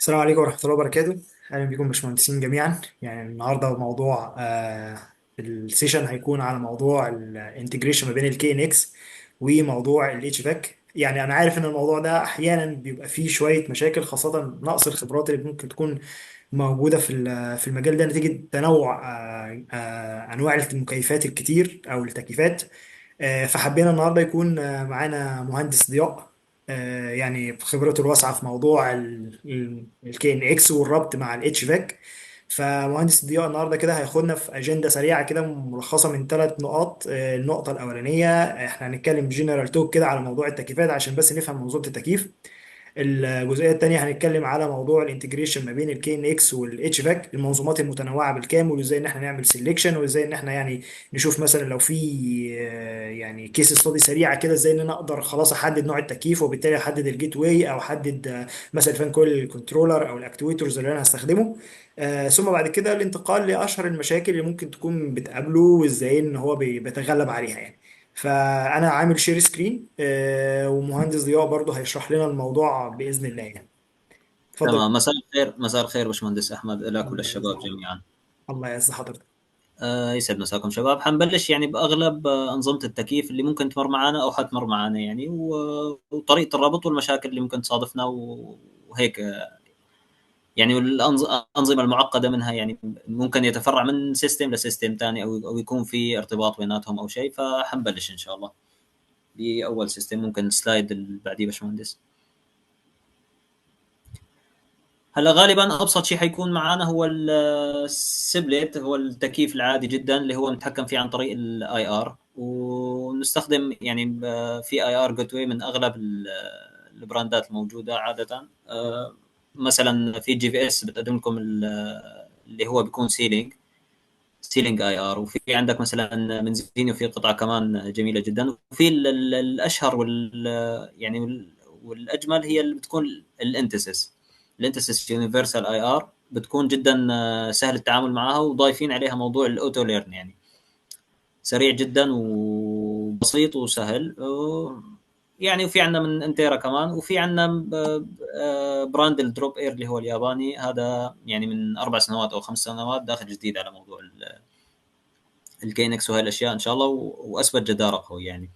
السلام عليكم ورحمة الله وبركاته. أهلا بكم باشمهندسين جميعا. يعني النهاردة موضوع ال session هيكون على موضوع ال integration ما بين ال KNX وموضوع ال HVAC. يعني أنا عارف إن الموضوع ده أحيانا بيبقى فيه شوية مشاكل، خاصة نقص الخبرات اللي ممكن تكون موجودة في المجال ده نتيجة تنوع أنواع المكيفات الكتير أو التكييفات. فحبينا النهارده يكون معانا مهندس ضياء، يعني بخبرته الواسعة في موضوع ال KNX والربط مع ال HVAC. فمهندس ضياء النهارده كده هياخدنا في اجندة سريعة كده ملخصه من 3 نقاط. النقطة الاولانية احنا هنتكلم general talk كده على موضوع التكييفات عشان بس نفهم منظومة التكييف. الجزئية الثانية هنتكلم على موضوع ال integration ما بين ال KNX وال HVAC، المنظومات المتنوعة بالكامل، وازاي ان احنا نعمل selection، وازاي ان احنا يعني نشوف مثلا لو في يعني case study سريعة كده ازاي ان انا اقدر خلاص احدد نوع التكييف، وبالتالي احدد ال gateway او احدد مثلا fan coil controller او ال actuators اللي انا هستخدمه. ثم بعد كده الانتقال لاشهر المشاكل اللي ممكن تكون بتقابله وازاي ان هو بيتغلب عليها يعني. فانا عامل share screen، ومهندس ضياء برضه هيشرح لنا الموضوع باذن الله يعني. اتفضل. تمام، مساء الخير. مساء الخير باشمهندس احمد، لك وللشباب جميعا. الله يعز حضرتك. يسعد مساكم شباب. حنبلش يعني باغلب انظمة التكييف اللي ممكن تمر معنا او حتمر معنا يعني، وطريقه الربط والمشاكل اللي ممكن تصادفنا وهيك يعني، والانظمة المعقدة منها يعني ممكن يتفرع من system ل system ثاني او يكون في ارتباط بيناتهم او شيء. فحنبلش ان شاء الله باول system. ممكن ال slide اللي بعديه باشمهندس. هلا غالبا ابسط شيء حيكون معانا هو ال split، هو التكييف العادي جدا اللي هو متحكم فيه عن طريق ال IR، ونستخدم يعني في IR gateway من اغلب البراندات الموجودة عادة. مثلا في GVS بتقدم لكم اللي هو بيكون ceiling IR، وفي عندك مثلا من زينيو في قطعه كمان جميلة جدا، وفي الاشهر يعني والاجمل هي اللي بتكون الانتسس universal IR، بتكون جدا سهل التعامل معها، وضايفين عليها موضوع ال auto learn، يعني سريع جدا وبسيط وسهل يعني. وفي عندنا من انتيرا كمان، وفي عندنا brand ال Drop Air اللي هو الياباني، هذا يعني من 4 سنوات او 5 سنوات داخل جديد على موضوع ال KNX وهالاشياء ان شاء الله، واثبت جداره قوي يعني.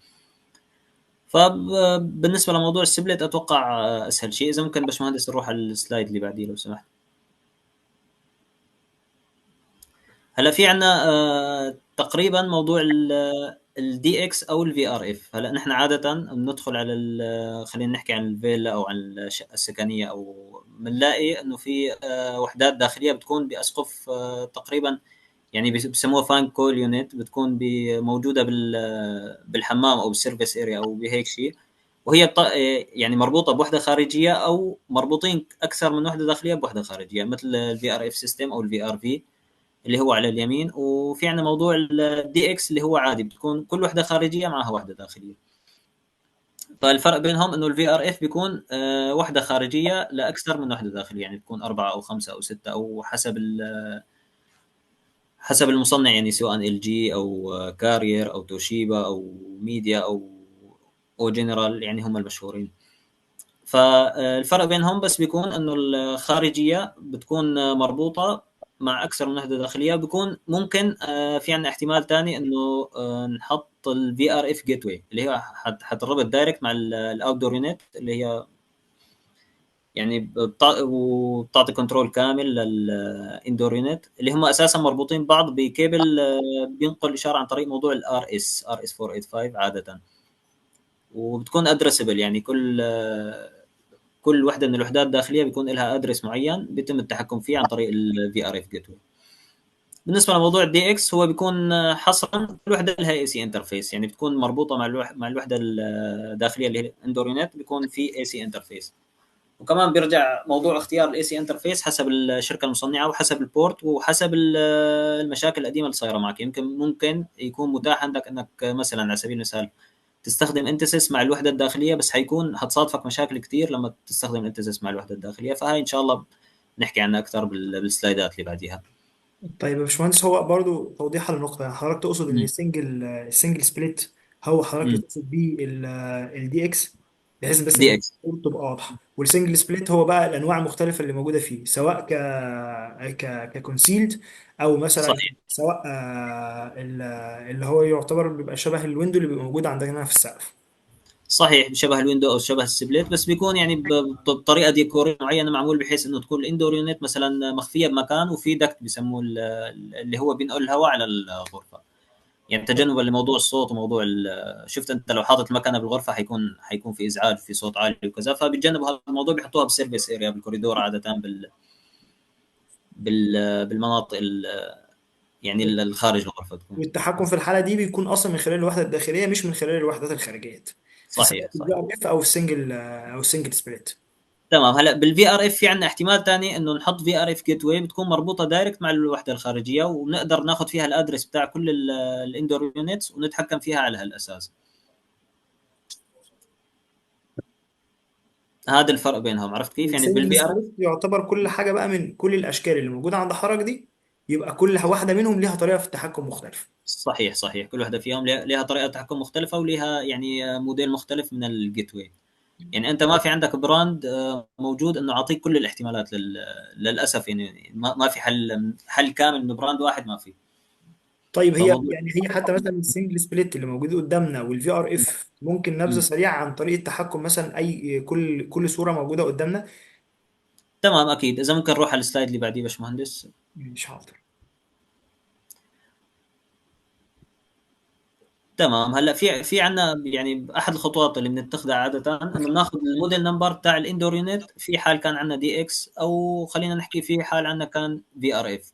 فبالنسبه لموضوع ال split اتوقع اسهل شيء. اذا ممكن باشمهندس نروح على ال slide اللي بعديه لو سمحت. هلا في عندنا تقريبا موضوع ال DX او ال VRF. هلا نحن عادة بندخل على خلينا نحكي عن الفيلا او عن الشقة السكنية، او بنلاقي انه في وحدات داخلية بتكون باسقف تقريبا يعني بسموها fan coil unit، بتكون موجودة بالحمام او بال service area او بهيك شيء، وهي يعني مربوطة بوحده خارجية او مربوطين اكثر من وحده داخلية بوحده خارجية، مثل ال VRF system او ال VRV اللي هو على اليمين. وفي عندنا موضوع ال DX اللي هو عادي، بتكون كل وحده خارجية معها وحده داخلية. فالفرق بينهم انه ال VRF بيكون وحده خارجية لاكثر من وحده داخلية، يعني بتكون 4 او 5 او 6 او حسب المصنع، يعني سواء LG او كارير او توشيبا او ميديا او جنرال، يعني هم المشهورين. فالفرق بينهم بس بيكون انه الخارجية بتكون مربوطة مع اكثر من وحده داخلية، بيكون ممكن في عندنا احتمال ثاني انه نحط ال VRF gateway اللي هي حتربط direct مع ال outdoor unit اللي هي يعني وبتعطي control كامل لل indoor unit، اللي هم اساسا مربوطين ببعض بكيبل بينقل اشارة عن طريق موضوع ال RS 485 عادة، وبتكون addressable، يعني كل وحده من الوحدات الداخلية بيكون لها address معين بيتم التحكم فيه عن طريق ال VRF gateway. بالنسبة لموضوع ال DX هو بيكون حصرا كل وحده لها AC interface، يعني بتكون مربوطة مع الوحدة الداخلية اللي هي ال indoor unit، بيكون في AC interface. وكمان بيرجع موضوع اختيار ال AC interface حسب الشركة المصنعة وحسب ال port وحسب المشاكل القديمة اللي صايرة معك. ممكن يكون متاح عندك انك مثلا على سبيل المثال تستخدم انتسس مع الوحدة الداخلية، بس حتصادفك مشاكل كثير لما تستخدم انتسس مع الوحدة الداخلية، فهاي ان شاء الله نحكي عنها اكثر بالسلايدات اللي بعديها. طيب يا باشمهندس، هو برضو توضيحا للنقطة، يعني حضرتك تقصد ان ال single split هو حضرتك بتقصد بيه ال DX بحيث بس ان DX. الأمور تبقى واضحة. وال single split هو بقى الانواع المختلفة اللي موجودة فيه، سواء ك ك concealed، او مثلا صحيح. سواء اللي هو يعتبر بيبقى شبه ال window اللي بيبقى موجود عندنا في السقف. صحيح، شبه ال window او شبه ال split، بس بيكون يعني بطريقة ديكوريه معينة معمول بحيث انه تكون ال indoor unit مثلا مخفية بمكان، وفي duct بيسموه اللي هو بينقل الهواء على الغرفة، يعني تجنبا لموضوع الصوت وموضوع شفت انت لو حاطط المكنه بالغرفة حيكون في ازعاج، في صوت عالي وكذا، فبيتجنبوا هذا الموضوع بيحطوها ب service area بال corridor عادة بالمناطق يعني الخارج الغرفة تكون. والتحكم في الحالة دي بيكون اصلا من خلال الوحدة الداخلية، مش من خلال الوحدات الخارجية، في سواء صحيح في الفي صحيح. RF او ال single او ال single split. تمام. هلا بال VRF في عندنا احتمال ثاني انه نحط VRF gateway بتكون مربوطة direct مع الوحدة الخارجية، وبنقدر ناخذ فيها ال address بتاع كل ال indoor units ونتحكم فيها على هالاساس. هذا الفرق بينهم، عرفت كيف؟ يعني السنجل بال VR split يعتبر كل حاجة بقى من كل الاشكال اللي موجودة عند حضرتك دي، يبقى كل واحدة منهم ليها طريقه في التحكم مختلفة. صحيح صحيح، كل واحدة فيهم لها طريقه تحكم مختلفة، ولها يعني موديل مختلف من ال gateway. يعني انت ما في عندك brand موجود انه اعطيك كل الاحتمالات للاسف، يعني ما في حل كامل من brand واحد، ما في. طيب هي فموضوع يعني هي حتى مثلا ال single split اللي موجود قدامنا والفي ار اف، ممكن نبذه سريعة عن طريقه التحكم مثلا، اي كل صوره موجودة قدامنا؟ تمام اكيد. اذا ممكن نروح على ال slide اللي بعديه باشمهندس. مش حاضر. تمام. هلا في عندنا يعني احد الخطوات اللي بنتخذها عادة انه بناخذ ال model number تاع ال indoor unit في حال كان عندنا DX، او خلينا نحكي في حال عندنا كان VRF،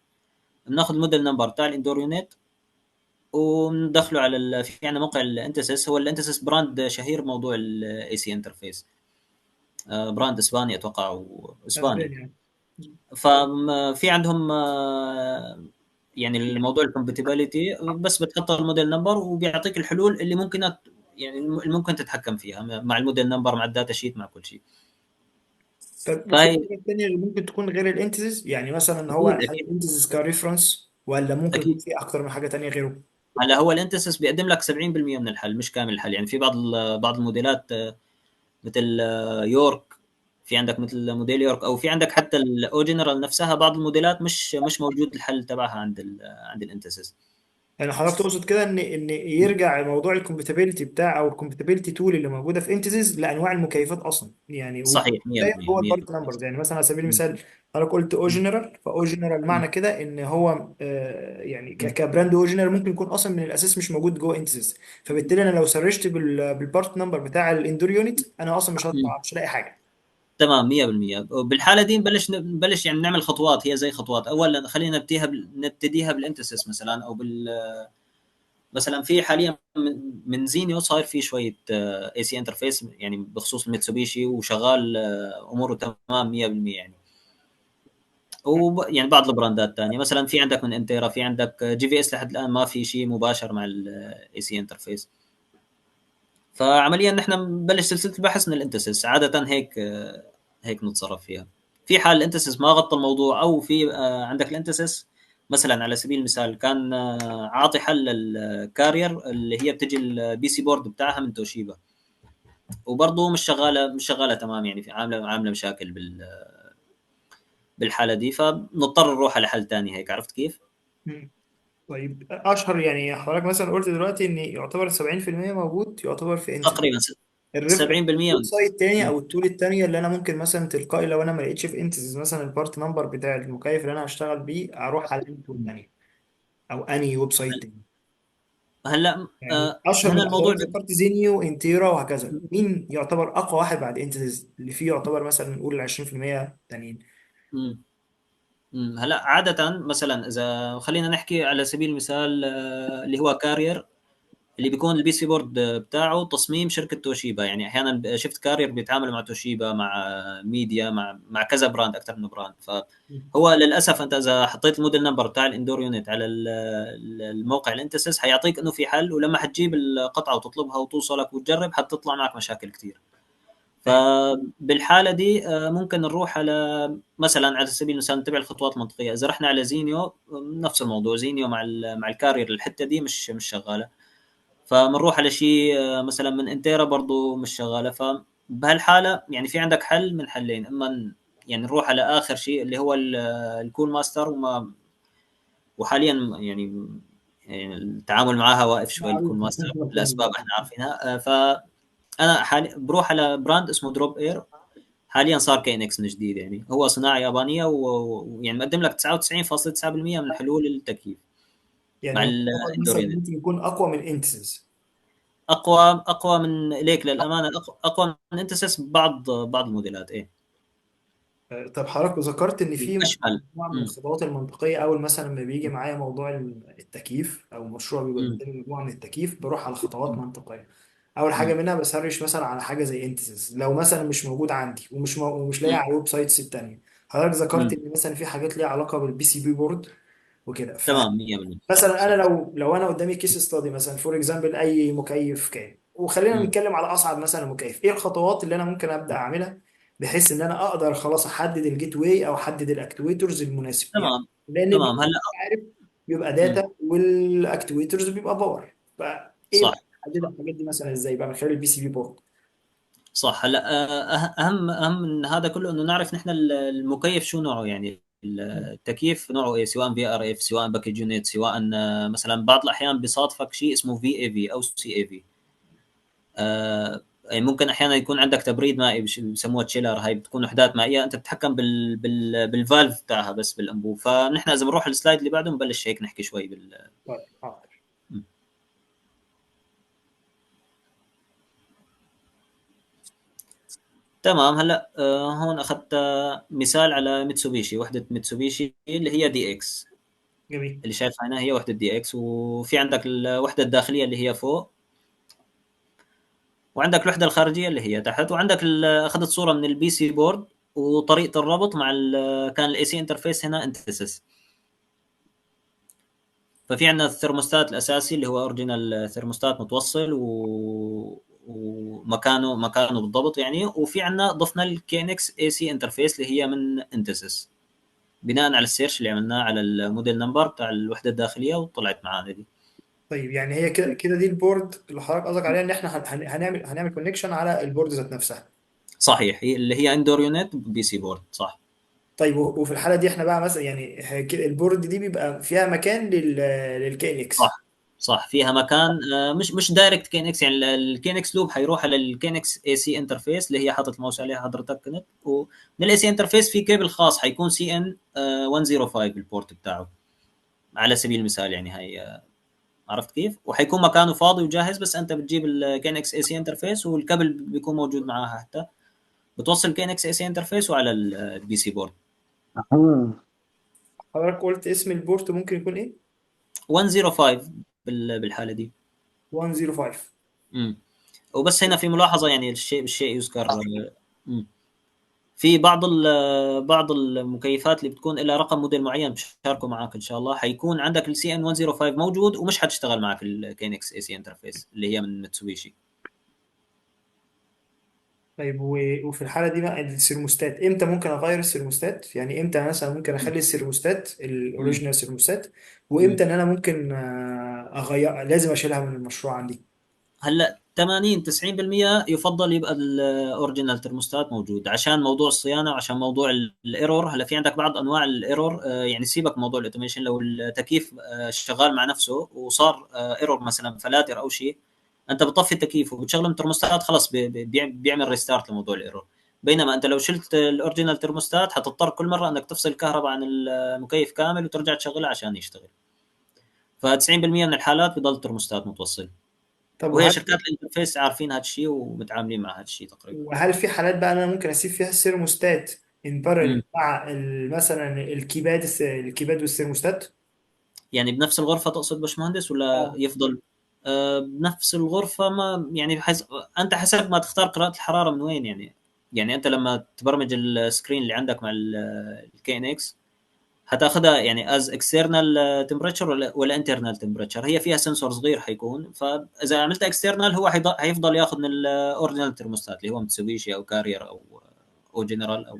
بناخذ ال model number تاع ال indoor unit وبندخله على في عندنا موقع ال Intesis. هو ال Intesis brand شهير بموضوع ال AC interface، brand اسباني اتوقع، واسباني. اسباني يعني. ففي عندهم يعني الموضوع ال compatibility، بس بتحط ال model number وبيعطيك الحلول اللي ممكن يعني اللي ممكن تتحكم فيها مع ال model number، مع ال data sheet، مع كل شيء. طب وفي فهي حاجة تانية ممكن تكون غير ال Intesis؟ يعني مثلا هو اكيد هل اكيد ال Intesis ك reference، ولا ممكن يكون اكيد. في اكتر من حاجة تانية غيره؟ هلا هو ال Intesis بيقدم لك 70% من الحل، مش كامل الحل. يعني في بعض الموديلات مثل يورك، في عندك مثل موديل يورك، او في عندك حتى ال O General نفسها، بعض الموديلات مش موجود الحل تبعها عند ال Intesis. يعني حضرتك تقصد كده ان يرجع موضوع ال compatibility بتاع، او ال compatibility tool اللي موجودة في Intesis لانواع المكيفات اصلا يعني، صحيح 100% هو 100%. ال part numbers. يعني مثلا على سبيل المثال حضرتك قلت او جنرال، فاو جنرال معنى كده ان هو يعني ك brand O General ممكن يكون اصلا من الاساس مش موجود جوه Intesis، فبالتالي انا لو search ت بال part number بتاع ال indoor unit انا اصلا مش هطلع، مش هلاقي حاجة. تمام 100%. بالحالة دي نبلش يعني نعمل خطوات، هي زي خطوات. اولا خلينا نبتديها بال Intesis مثلا، او بال مثلا في حاليا من Zennio صاير في شوية AC interface يعني بخصوص الميتسوبيشي، وشغال اموره تمام 100% يعني. يعني بعض البراندات الثانية مثلا في عندك من Antaira، في عندك JVS، لحد الان ما في شيء مباشر مع ال AC interface. فعمليا نحن بنبلش سلسلة البحث من ال Intesis عادة، هيك نتصرف فيها. في حال ال Intesis ما غطى الموضوع، او في عندك ال Intesis مثلا على سبيل المثال كان عاطي حل لل Carrier اللي هي بتجي ال PC board بتاعها من توشيبا، وبرضه مش شغالة تمام، يعني في عامله مشاكل بالحالة دي، فبنضطر نروح على حل ثاني هيك، عرفت كيف؟ طيب اشهر يعني حضرتك مثلا قلت دلوقتي ان يعتبر 70% موجود يعتبر في Intesis، تقريبا 70%. ال website التاني او ال tool التانية اللي انا ممكن مثلا تلقائي لو انا ما لقيتش في Intesis مثلا ال part number بتاع المكيف اللي انا هشتغل بيه، اروح على انهي tool تانية او انهي website تاني؟ هلا يعني اشهر هنا من الموضوع حضرتك ذكرت Zennio، Antaira، وهكذا، مين يعتبر اقوى واحد بعد Intesis اللي فيه يعتبر مثلا نقول 20% تانيين؟ هلا عادة مثلا اذا خلينا نحكي على سبيل المثال اللي هو Carrier، اللي بيكون ال PC board بتاعه تصميم شركة توشيبا. يعني احيانا شفت Carrier بيتعامل مع توشيبا، مع ميديا، مع كذا brand، اكثر من brand. فهو للاسف انت اذا حطيت ال model number بتاع ال indoor unit على الموقع ال Intesis حيعطيك انه في حل، ولما حتجيب القطعة وتطلبها وتوصلك وتجرب حتطلع معك مشاكل كثير. فبالحاله دي ممكن نروح على مثلا على سبيل المثال نتبع الخطوات المنطقية. اذا رحنا على Zennio نفس الموضوع، Zennio مع ال Carrier الحتة دي مش شغالة، فبنروح على شيء مثلا من Antaira برضو مش شغالة. بهالحالة يعني في عندك حل من حلين، اما يعني نروح على اخر شيء اللي هو ال Cooler Master، وما وحاليا يعني التعامل معها واقف شوي معروف. ال Cooler Master لاسباب احنا عارفينها. فانا حاليا بروح على brand اسمه Drop Air، حاليا صار KNX من جديد، يعني هو صناعة يابانية ويعني مقدم لك 99.9% من حلول التكييف مع يعني يعتبر ال indoor مثلا unit. ممكن يكون اقوى من Intesis؟ اقوى من ليك للامانة، اقوى من Intesis بعض الموديلات ايه. طب حضرتك ذكرت ان في واشمل. مجموعة من امم. الخطوات المنطقيه، اول مثلا ما بيجي معايا موضوع التكييف او مشروع بيبقى امم. محتاج مجموعة من التكييف، بروح على خطوات منطقيه. اول حاجة امم. منها ب search مثلا على حاجة زي Intesis، لو مثلا مش موجود عندي ومش لاقي على ال websites التانيه. حضرتك ذكرت ان مثلا في حاجات ليها علاقة بال PCB board وكده. تمام 100%. صح مثلا انا صح. لو انا قدامي case study مثلا، for example اي مكيف كان، وخلينا امم. نتكلم على اصعب مثلا مكيف، ايه الخطوات اللي انا ممكن ابدا اعملها بحيث ان انا اقدر خلاص احدد ال gateway او احدد ال actuators المناسب يعني؟ تمام. لان تمام هلا. عارف بيبقى امم. داتا، وال actuators بيبقى power، فايه صح بقى احدد الحاجات دي مثلا ازاي بقى من خلال البي سي بي بورد؟ صح. هلا اهم من هذا كله انه نعرف نحن المكيف شو نوعه، يعني التكييف نوعه ايه، سواء VRF، سواء package unit، سواء مثلا بعض الاحيان بيصادفك شيء اسمه VAV او CAV. يعني ممكن احيانا يكون عندك تبريد مائي بسموها chiller، هاي بتكون وحدات مائية انت بتتحكم بال valve تاعها بس بالانبوب. فنحن اذا بنروح ال slide اللي بعده بنبلش هيك نحكي شوي بال. طيب حاضر. تمام هلا. هون اخذت مثال على ميتسوبيشي، وحده ميتسوبيشي اللي هي DX. جميل. اللي شايفها هنا هي وحده DX، وفي عندك الوحدة الداخلية اللي هي فوق، وعندك الوحدة الخارجية اللي هي تحت، وعندك اخذت صوره من ال PC board وطريقه الربط مع كان ال AC interface هنا Intesis. ففي عندنا الثرموستات الاساسي اللي هو original thermostat متوصل ومكانه بالضبط يعني، وفي عندنا ضفنا ال KNX AC interface اللي هي من Intesis بناء على ال search اللي عملناه على ال model number بتاع الوحدة الداخلية، وطلعت معانا دي. طيب يعني هي كده كده دي ال board اللي حضرتك قصدك عليها، ان احنا هنعمل connection على ال board ذات نفسها. صحيح، هي اللي هي indoor unit PC board. صح. طيب وفي الحالة دي احنا بقى مثلا يعني كده ال board دي بيبقى فيها مكان للكي ان اكس؟ صح صح، فيها مكان، مش direct KNX، يعني ال KNX loop حيروح على ال KNX AC interface اللي هي حاطط الماوس عليها حضرتك كنت، ومن ال AC interface في كيبل خاص حيكون CN 105 ال port بتاعه على سبيل المثال، يعني هي عرفت كيف؟ وحيكون مكانه فاضي وجاهز، بس انت بتجيب ال KNX AC interface والكابل بيكون موجود معاها، حتى بتوصل KNX AC interface وعلى ال PC board. حضرتك قلت اسم ال port ممكن يكون ايه؟ 105 بالحالة دي. 105. وبس هنا في ملاحظة، يعني الشيء بالشيء يذكر. في بعض المكيفات اللي بتكون لها رقم موديل معين بشاركه معك ان شاء الله، حيكون عندك ال CN 105 موجود ومش حتشتغل معك ال KNX AC interface اللي هي من ميتسوبيشي. طيب وفي الحالة دي بقى السيرموستات امتى ممكن اغير السيرموستات؟ يعني امتى مثلا ممكن اخلي ال thermostat ال original thermostat، وامتى ان انا ممكن اغير، لازم اشيلها من المشروع عندي؟ هلا 80 90% يفضل يبقى ال original thermostat موجود عشان موضوع الصيانة وعشان موضوع ال error. هلا في عندك بعض انواع ال error، يعني سيبك موضوع ال automation، لو التكييف شغال مع نفسه وصار error مثلا فلاتر او شيء، انت بتطفي التكييف وبتشغل الترموستات خلص بيعمل restart لموضوع ال error. بينما انت لو شلت ال original thermostat حتضطر كل مرة انك تفصل الكهرباء عن المكيف كامل وترجع تشغلها عشان يشتغل. ف 90% من الحالات بضل الترموستات متوصل. طب وهي وهل شركات ال interface عارفين هذا الشيء ومتعاملين مع هذا الشيء تقريبا. وهل في حالات بقى انا ممكن اسيب فيها ال thermostat in parallel مع مثلا الكيباد الكيباد والثيرموستات؟ يعني بنفس الغرفة تقصد باشمهندس ولا اه. يفضل؟ بنفس الغرفة، ما يعني انت حسب ما تختار قراءة الحرارة من وين، يعني انت لما تبرمج ال screen اللي عندك مع ال KNX حتاخذها يعني as external temperature ولا internal temperature، هي فيها sensor صغير حيكون، فاذا عملت external هو حيفضل ياخذ من ال original thermostat اللي هو متسوبيشي او كارير او جنرال او.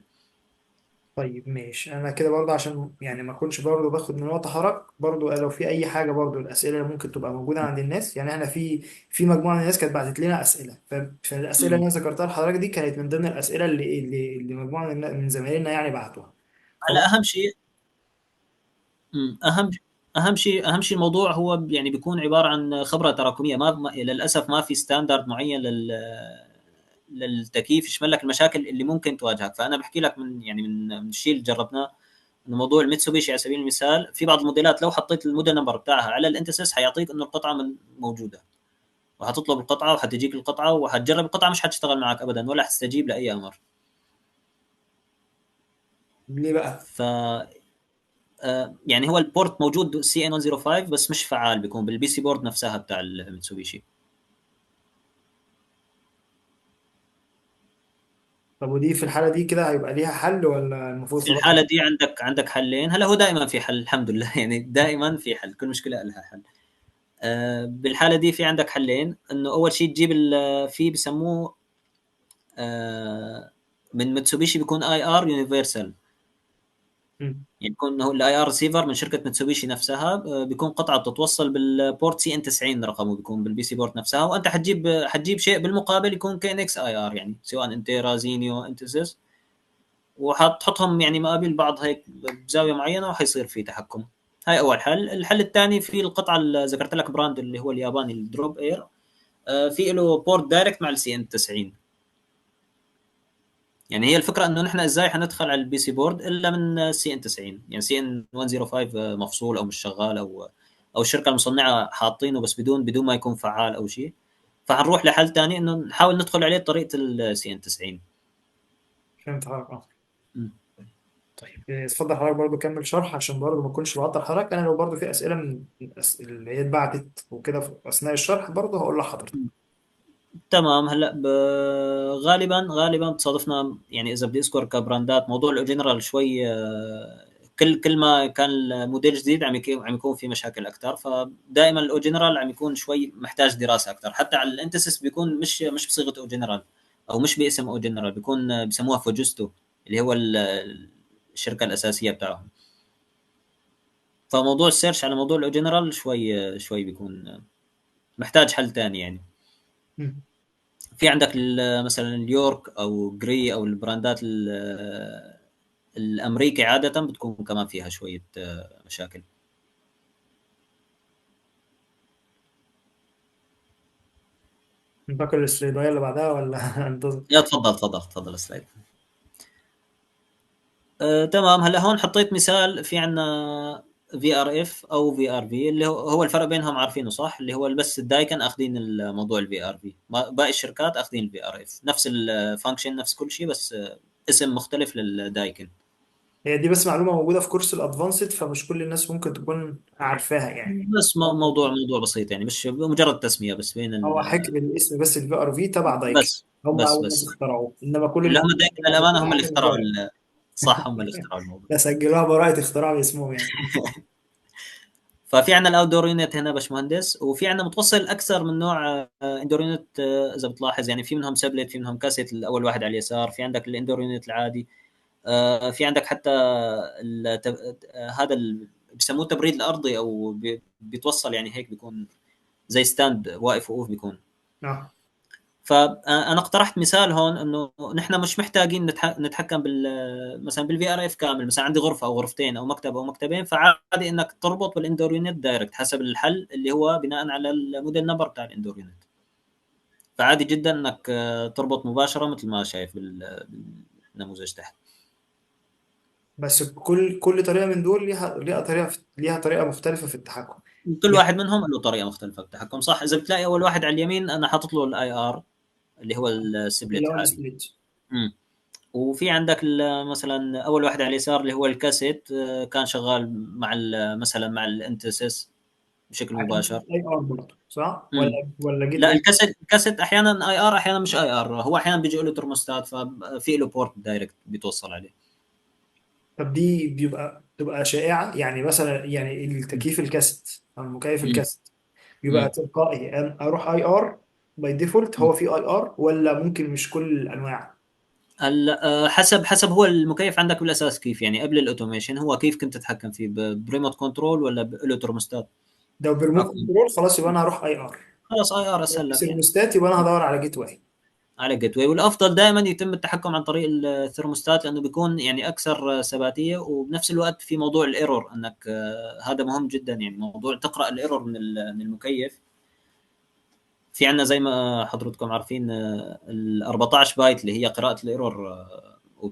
طيب ماشي، انا كده برضه عشان يعني ما اكونش برضه باخد من وقت حرج، برضه لو في اي حاجة برضه الاسئلة اللي ممكن تبقى موجودة عند الناس، يعني احنا في مجموعة من الناس كانت بعتت لنا اسئله، فالاسئله اللي مم. انا ذكرتها لحضرتك دي كانت من ضمن الاسئلة اللي مجموعة من زمايلنا يعني بعتوها. هلا فبرضه اهم شيء، مم. اهم شيء الموضوع هو يعني بيكون عبارة عن خبره تراكمية. للاسف ما في standard معين للتكييف يشمل لك المشاكل اللي ممكن تواجهك. فانا بحكي لك من يعني من الشيء اللي جربناه، انه موضوع الميتسوبيشي على سبيل المثال في بعض الموديلات لو حطيت ال model number بتاعها على ال Intesis حيعطيك انه القطعة من موجوده، وحتطلب القطعة وحتجيك القطعة وحتجرب القطعة مش حتشتغل معك ابدا ولا حتستجيب لاي امر. ليه بقى؟ ف يعني هو ال port موجود CN 105 بس مش فعال، بيكون بال PC board نفسها بتاع الميتسوبيشي. طب ودي في الحالة دي كده هيبقى ليها حل ولا المفروض في خلاص؟ الحالة دي عندك حلين. هلا هو دائما في حل الحمد لله يعني دائما في حل، كل مشكلة لها حل. بالحالة دي في عندك حلين، انه اول شيء تجيب في بسموه من ميتسوبيشي بيكون IR universal، مم. يعني بيكون هو ال IR receiver من شركة ميتسوبيشي نفسها، بيكون قطعه بتتوصل بال port CN 90 رقمه، بيكون بال PC board نفسها، وانت حتجيب شيء بالمقابل يكون KNX IR، يعني سواء انتيرا زينيو انتسس، وحتحطهم يعني مقابل بعض هيك بزاوية معينة وحيصير في تحكم. هاي اول حل. الحل الثاني في القطعة اللي ذكرت لك brand اللي هو الياباني ال Drop Air، في له port direct مع ال CN 90. يعني هي الفكرة انه نحن ازاي حندخل على ال PC board الا من CN 90، يعني CN 105 مفصول او مش شغال، او الشركة المصنعة حاطينه بس بدون ما يكون فعال او شيء، فحنروح لحل ثاني انه نحاول ندخل عليه بطريقة ال CN 90. فهمت حضرتك، اه. طيب اتفضل حضرتك برضو كمل شرح عشان برضو ما اكونش بعطل حضرتك. انا لو برضو في اسئلة من اللي هي اتبعتت وكده في اثناء الشرح برضو هقول لحضرتك. تمام. هلا غالبا بتصادفنا يعني اذا بدي اذكر كبراندات موضوع الاوجنرال شوي، كل ما كان الموديل جديد عم يكون في مشاكل اكثر، فدائما الاوجنرال عم يكون شوي محتاج دراسة اكثر. حتى على الانتسس بيكون مش بصيغة اوجنرال او مش باسم اوجنرال، بيكون بسموها فوجستو اللي هو الشركة الاساسية بتاعهم. فموضوع ال search على موضوع الاوجنرال شوي بيكون محتاج حل ثاني. يعني في عندك مثلا اليورك او جري او البراندات الامريكي عادة بتكون كمان فيها شوية مشاكل. ننتقل للسلايدايه اللي بعدها ولا انتظر؟ يا تفضل تفضل تفضل ال slide. تمام. هلا هون حطيت مثال، في عندنا VRF او VRV، اللي هو الفرق بينهم عارفينه صح؟ اللي هو بس الدايكن اخذين الموضوع ال VRV، باقي الشركات اخذين ال VRF، نفس ال function نفس كل شيء، بس اسم مختلف للدايكن. هي دي بس معلومة موجودة في كورس ال advanced، فمش كل الناس ممكن تكون عارفاها يعني. بس موضوع بسيط يعني، مش مجرد تسميه بس بين ال هو حكر الاسم بس، ال VRV تبع دايكن، بس هم بس اول ناس بس اخترعوه، انما كل اللي اللي هم دايكن للامانة هم اللي في اخترعوا صح، هم اللي اخترعوا الموضوع. ده سجلوها براءة اختراع باسمهم يعني. ففي عندنا ال outdoor unit هنا باشمهندس، وفي عندنا متوصل اكثر من نوع indoor unit، اذا بتلاحظ يعني في منهم split، في منهم كاسيت الاول واحد على اليسار، في عندك ال indoor unit العادي، في عندك حتى هذا بيسموه التبريد الارضي، او بيتوصل يعني هيك بيكون زي stand واقف وقوف بيكون. فانا اقترحت مثال هون انه نحن مش محتاجين نتحكم مثلا بال VRF كامل، مثلا عندي غرفة او غرفتين او مكتب او مكتبين، فعادي انك تربط بال indoor unit direct حسب الحل اللي هو بناء على ال model number بتاع ال indoor unit. فعادي جدا انك تربط مباشرة مثل ما شايف بالنموذج تحت. بس كل طريقه من دول ليها طريقه مختلفة في التحكم. كل يعني واحد منهم له طريقه مختلفة في التحكم، صح؟ اذا بتلاقي اول واحد على اليمين انا حاطط له ال IR اللي هو ال split اللي هو العادي. ال split. وفي عندك مثلا اول واحد على اليسار اللي هو الكاسيت، كان شغال مع مثلا مع الانتسس بشكل مباشر. IR برضه صح؟ ولا gate لا، way؟ الكاسيت احيانا IR احيانا مش IR، هو احيانا بيجي له ترموستات ففي له port direct بيتوصل عليه. طب دي تبقى شائعة يعني، مثلا يعني التكييف الكاسيت او المكيف الكاسيت بيبقى تلقائي أنا اروح IR by default، هو في IR ولا ممكن مش كل الانواع؟ هلا حسب هو المكيف عندك بالاساس كيف، يعني قبل ال automation هو كيف كنت تتحكم فيه، ب remote control ولا له ترموستات؟ لو بريموت عفوا، control خلاص يبقى انا هروح IR. خلاص IR اسهل لك يعني. سيرموستات يبقى انا هدور على gateway. على gateway، والافضل دائما يتم التحكم عن طريق الثرموستات لانه بيكون يعني اكثر ثباتيه، وبنفس الوقت في موضوع ال error انك هذا مهم جدا، يعني موضوع تقرا ال error من المكيف. في عندنا زي ما حضرتكم عارفين ال 14 بايت اللي هي قراءة ال error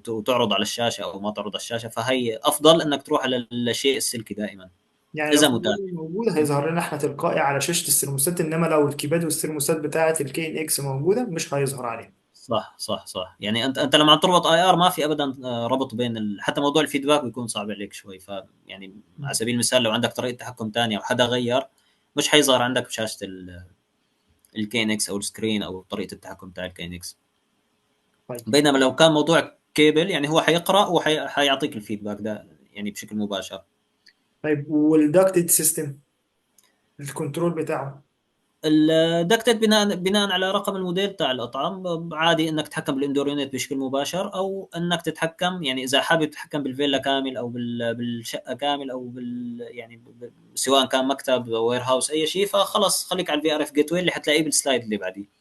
وتعرض على الشاشة او ما تعرض على الشاشة، فهي افضل انك تروح على الشيء السلكي دائما. يعني لو اذا في متاح. error موجود هيظهر لنا احنا تلقائي على شاشة السيرموستات، انما لو ال keypad وال thermostat بتاعه ال KNX موجودة مش هيظهر عليها. صح صح صح، يعني انت لما عم تربط IR ما في ابدا ربط بين حتى موضوع ال feedback بيكون صعب عليك شوي. ف يعني على سبيل المثال لو عندك طريقه تحكم ثانية او حدا غير، مش حيظهر عندك بشاشة ال KNX او ال screen او طريقه التحكم تاع ال KNX. طيب. بينما لو كان موضوع كيبل يعني هو حيقرا وحيعطيك ال feedback ده يعني بشكل مباشر. طيب وال ducted system ال control بتاعه؟ ال ducted بناء على رقم الموديل تاع القطعة، عادي انك تتحكم بال indoor unit بشكل مباشر، او انك تتحكم يعني اذا حابب تتحكم بالفيلا كامل او بالشقه كامل او بال يعني سواء كان مكتب warehouse اي شيء، فخلص خليك على ال VRF gateway اللي حتلاقيه بال slide اللي بعديه.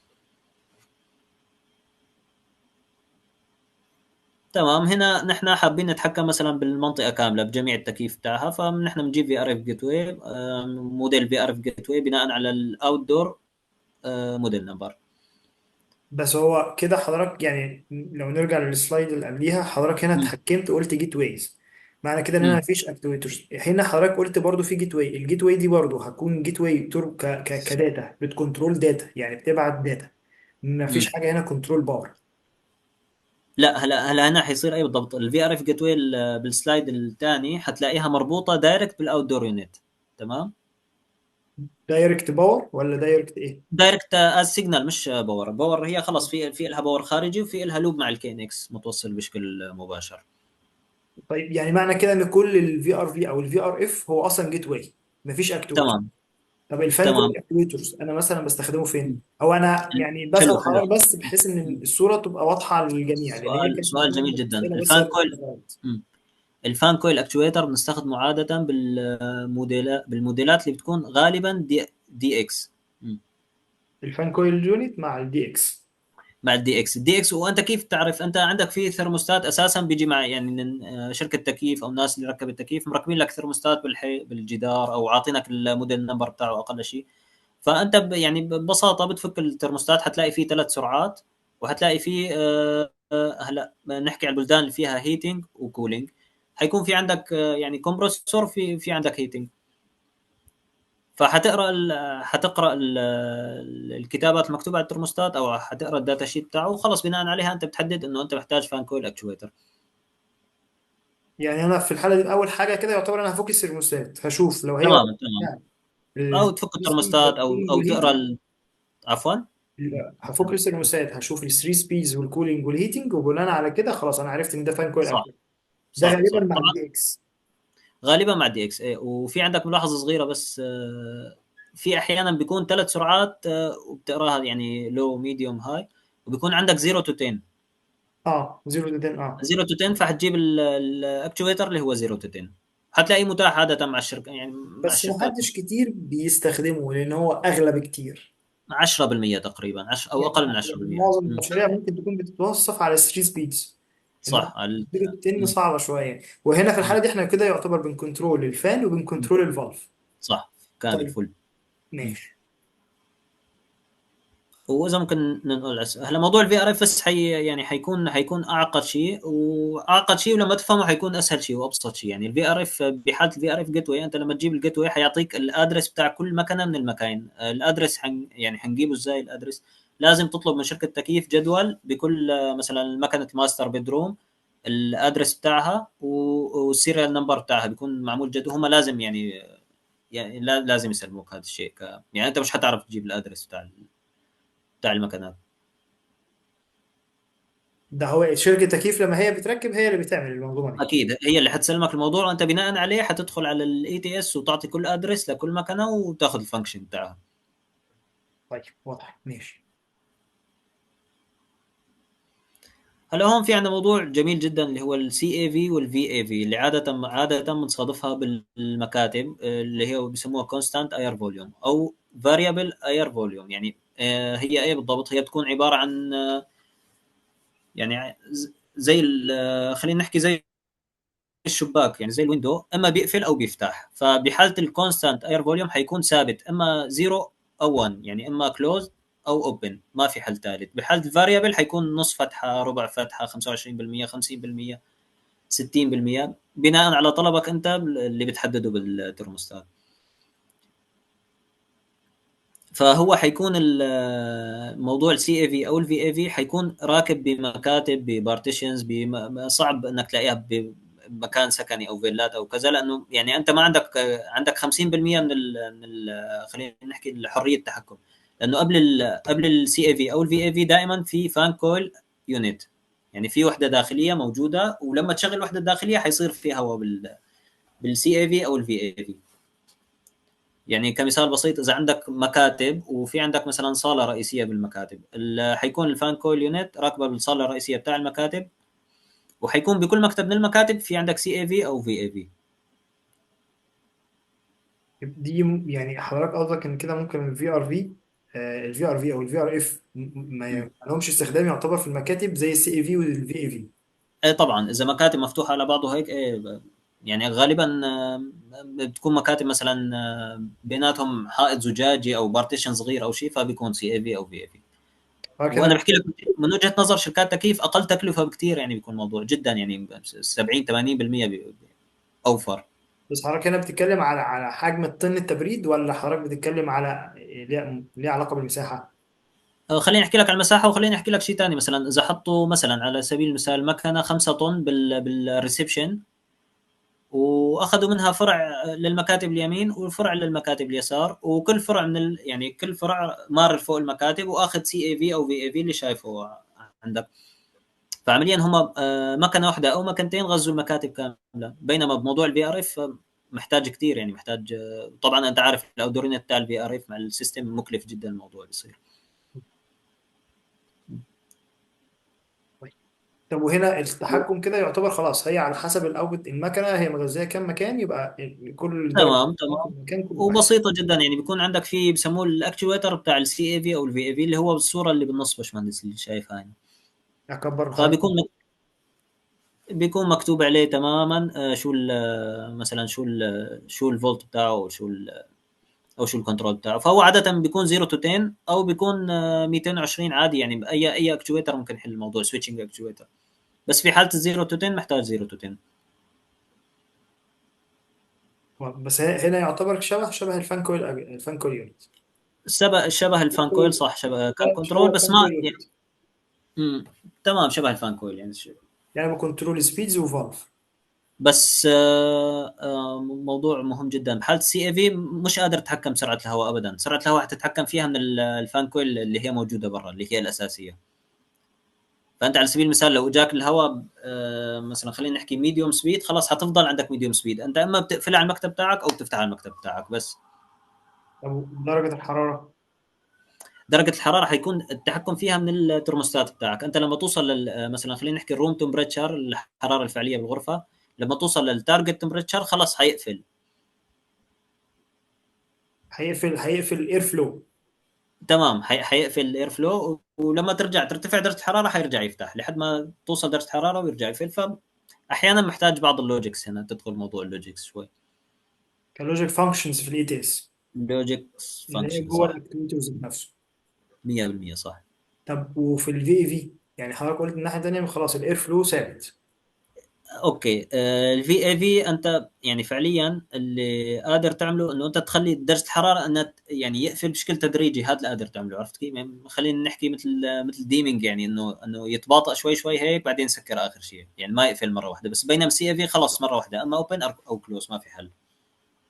تمام. هنا نحن حابين نتحكم مثلا بالمنطقة كاملة بجميع التكييف تاعها، فنحن بنجيب في ار اف جيت واي، موديل في ار اف جيت واي بناء على ال outdoor model number. بس هو كده حضرتك، يعني لو نرجع لل slide اللي قبليها، حضرتك هنا اتحكمت وقلت gateways، معنى كده ان انا مفيش actuators. هنا حضرتك قلت برضو في جيت واي، الجيت واي دي برضو هتكون gateway تور ك ك ك data بت control data، يعني بتبعت data، مفيش حاجة هنا control power. لا هلا هنا حيصير اي بالضبط. ال VRF gateway بال slide الثاني حتلاقيها مربوطة direct بال outdoor unit. تمام. direct power ولا direct ايه؟ direct as signal مش power. power هي خلص في لها power خارجي وفي لها loop مع ال KNX متوصل بشكل مباشر. طيب يعني معنى كده ان كل ال VRV او ال VRF هو اصلا gateway، مفيش actuator. تمام. طب ال fan تمام. coil actuators انا مثلا بستخدمه فين؟ او انا يعني بسأل حلو حلو. حضرتك بس بحيث ان الصورة تبقى واضحة للجميع، لان هي كانت سؤال من جميل جدا. الاسئلة بس الفان اللي coil، اتكررت. ال fan coil actuator بنستخدمه عادة بالموديلات اللي بتكون غالبا DX. ال fan coil unit مع ال DX. مع الدي اكس. الدي اكس وانت كيف تعرف؟ انت عندك في ثرموستات اساسا بيجي مع يعني من شركة تكييف او الناس اللي ركب التكييف مركبين لك ثرموستات بالجدار او عاطينك ال model number بتاعه اقل شيء. فانت يعني ببساطة بتفك الترموستات حتلاقي فيه 3 سرعات، وحتلاقي فيه هلا نحكي على البلدان اللي فيها heating و cooling، حيكون في عندك يعني compressor، في عندك heating، فحتقرا حتقرا الكتابات المكتوبة على الترموستات او حتقرا ال data sheet بتاعه، وخلص بناء عليها انت بتحدد انه انت محتاج fan coil actuator. يعني انا في الحالة دي اول حاجة كده يعتبر انا هفك الثرموستات، هشوف لو هي تمام تمام. او ال تفك 3 سبيدز الترموستات او والكولينج او تقرا والهيتنج. عفوا. هفك الثرموستات هشوف ال 3 speeds وال cooling وال heating، وبناء على كده خلاص انا عرفت ان ده fan coil صح actuator. ده صح غالبا صح. مع طبعا ال DX. غالبا مع DX. وفي عندك ملاحظة صغيرة بس، في احيانا بيكون 3 سرعات، وبتقراها يعني low medium high، وبيكون عندك 0 to 10. 0 to 10. اه 0 to 10، فحتجيب ال actuator اللي هو 0 to 10، حتلاقيه متاح عادة مع الشركة، يعني مع بس الشركات. محدش كتير بيستخدمه لان هو اغلى بكتير. 10% تقريبا، 10 او يعني اقل من 10%. معظم المشاريع ممكن تكون بتتوصف على 3 speeds، انما صح. 0 to 10 مم. صعبة شويه. وهنا في مم. الحالة دي احنا كده يعتبر بنكنترول الفان مم. وبنكنترول الفالف. صح، كامل طيب full. مم. ماشي. واذا ممكن ننقل هلا موضوع ال VRF بس يعني حيكون اعقد شيء، واعقد شيء ولما تفهمه حيكون اسهل شيء وابسط شيء. يعني ال VRF بحاله ال VRF gateway، انت لما تجيب ال gateway حيعطيك ال address بتاع كل مكنه من المكاين. ال address يعني حنجيبه ازاي ال address؟ لازم تطلب من شركة تكييف جدول بكل مثلا مكنه master bedroom ال address بتاعها وال serial number بتاعها بيكون معمول جدول. هم لازم يعني لازم يسلموك هذا الشيء يعني انت مش حتعرف تجيب ال address بتاع المكنات. ده هو شركة تكييف لما هي بتركب هي اللي بتعمل المنظومة دي. اكيد هي اللي حتسلمك الموضوع، وانت بناء عليه حتدخل على ال ETS وتعطي كل address لكل مكنه وتاخذ ال function بتاعها. طيب واضح ماشي. هلا هون في عندنا موضوع جميل جدا اللي هو ال CAV وال VAV، اللي عادة بنصادفها بالمكاتب، اللي هي بيسموها constant air volume او variable air volume. يعني هي ايه بالضبط؟ هي بتكون عبارة عن يعني زي خلينا نحكي زي الشباك، يعني زي ال window، اما بيقفل او بيفتح. فبحاله ال constant air volume حيكون ثابت اما 0 او 1، يعني اما close او open، ما في حل ثالث. بحاله ال variable حيكون نص فتحه، ربع فتحه، 25%، 50%، 60%، بناء على طلبك انت اللي بتحدده بالترموستات. فهو حيكون الموضوع ال CAV او ال VAV حيكون راكب بمكاتب، ب partitions، صعب انك تلاقيها بمكان سكني او فيلات او كذا، لانه يعني انت ما عندك، عندك 50% من ال خلينا نحكي حرية التحكم، لانه قبل ال CAV او ال VAV دائما في fan coil unit، يعني في وحده داخلية موجودة، ولما تشغل الوحدة الداخلية حيصير في هواء بال CAV او ال VAV. يعني كمثال بسيط، اذا عندك مكاتب وفي عندك مثلا صاله رئيسية بالمكاتب، حيكون ال fan coil unit راكبه بالصاله الرئيسية بتاع المكاتب، وحيكون بكل مكتب من المكاتب في عندك CAV او VAV. دي يعني حضرتك قصدك ان كده ممكن ال VRV، ال VRV او ال VRF ما لهمش استخدام يعتبر في المكاتب زي ال CAV وال VAV؟ ايه طبعا، اذا مكاتب مفتوحة على بعضه هيك، ايه يعني غالبا بتكون مكاتب مثلا بيناتهم حائط زجاجي او partition صغير او شيء، فبيكون CAV او VAV. وانا بحكي لك من وجهه نظر شركات تكييف اقل تكلفة بكثير، يعني بيكون الموضوع جدا يعني 70 80% اوفر. بس حضرتك هنا بتتكلم على حجم الطن التبريد، ولا حضرتك بتتكلم على ليه علاقة بالمساحه؟ خليني احكي لك على المساحة، وخليني احكي لك شيء ثاني. مثلا اذا حطوا مثلا على سبيل المثال مكنه 5 طن بال reception، واخذوا منها فرع للمكاتب اليمين وفرع للمكاتب اليسار، وكل فرع من يعني كل فرع مار فوق المكاتب واخذ CAV او VAV اللي شايفه عندك. فعمليا هم مكنه واحدة او مكنتين غزوا المكاتب كاملة، بينما بموضوع ال VRF محتاج كثير، يعني محتاج طبعا انت عارف ال outdoor unit تاع ال VRF مع ال system مكلف جدا الموضوع بيصير. طب وهنا التحكم كده يعتبر خلاص هي على حسب ال output المكنه هي مغذيه كام مكان، يبقى كل درجه تمام مكان كل واحد. وبسيطة جدا، يعني بيكون عندك في بسموه ال actuator بتاع ال CAV او ال VAV، اللي هو بالصورة اللي بالنص باشمهندس اللي شايفها هنا. اكبر لحضرتك. فبيكون بيكون مكتوب عليه تماما شو مثلا شو الفولت بتاعه، او شو او شو ال control بتاعه. فهو عادة بيكون 0 to 10 او بيكون 220 عادي، يعني اي actuator ممكن يحل الموضوع، switching actuator. بس في حاله ال 0 to 10 محتاج 0 to 10. بس هنا يعتبر شبه ال fan coil، ال fan coil unit. شبه ال fan coil صح، شبه ك control، بس ما يعني تمام، شبه ال fan coil يعني يعني ب control speeds و valve. بس موضوع مهم جدا بحاله ال CAV، مش قادر تتحكم سرعة الهواء ابدا. سرعة الهواء حتتحكم فيها من ال fan coil اللي هي موجودة برا، اللي هي الاساسية. فانت على سبيل المثال لو جاك الهواء مثلا خلينا نحكي medium speed، خلاص حتفضل عندك medium speed، انت اما بتقفلها على المكتب تاعك او بتفتحها على المكتب تاعك بس. طب درجه الحرارة؟ درجه الحرارة حيكون التحكم فيها من الترموستات بتاعك. انت لما توصل مثلا خلينا نحكي ال room temperature، الحرارة الفعلية بالغرفة، لما توصل لل target temperature خلاص حيقفل. هيقفل ال air flow. تمام، حيقفل ال air flow، ولما ترجع ترتفع درجه الحرارة حيرجع يفتح لحد ما توصل درجه الحرارة ويرجع يقفل. فاحيانا محتاج بعض ال logics، هنا تدخل موضوع ال logics شوي. ك logic functions في ال ETS، logics اللي هي function جوه صح. ال actuators نفسه. 100% صح. طب وفي ال VAV، يعني حضرتك قلت الناحية الثانية خلاص ال air flow ثابت. okay، ال VAV انت يعني فعليا اللي قادر تعمله انه انت تخلي درجه الحرارة انها يعني يقفل بشكل تدريجي، هذا اللي قادر تعمله، عرفت كيف؟ يعني خلينا نحكي مثل dimming، يعني انه يتباطأ شوي شوي هيك بعدين يسكر اخر شيء، يعني ما يقفل مرة واحدة. بس بينما CAV خلص مرة واحدة، اما open او close ما في حل.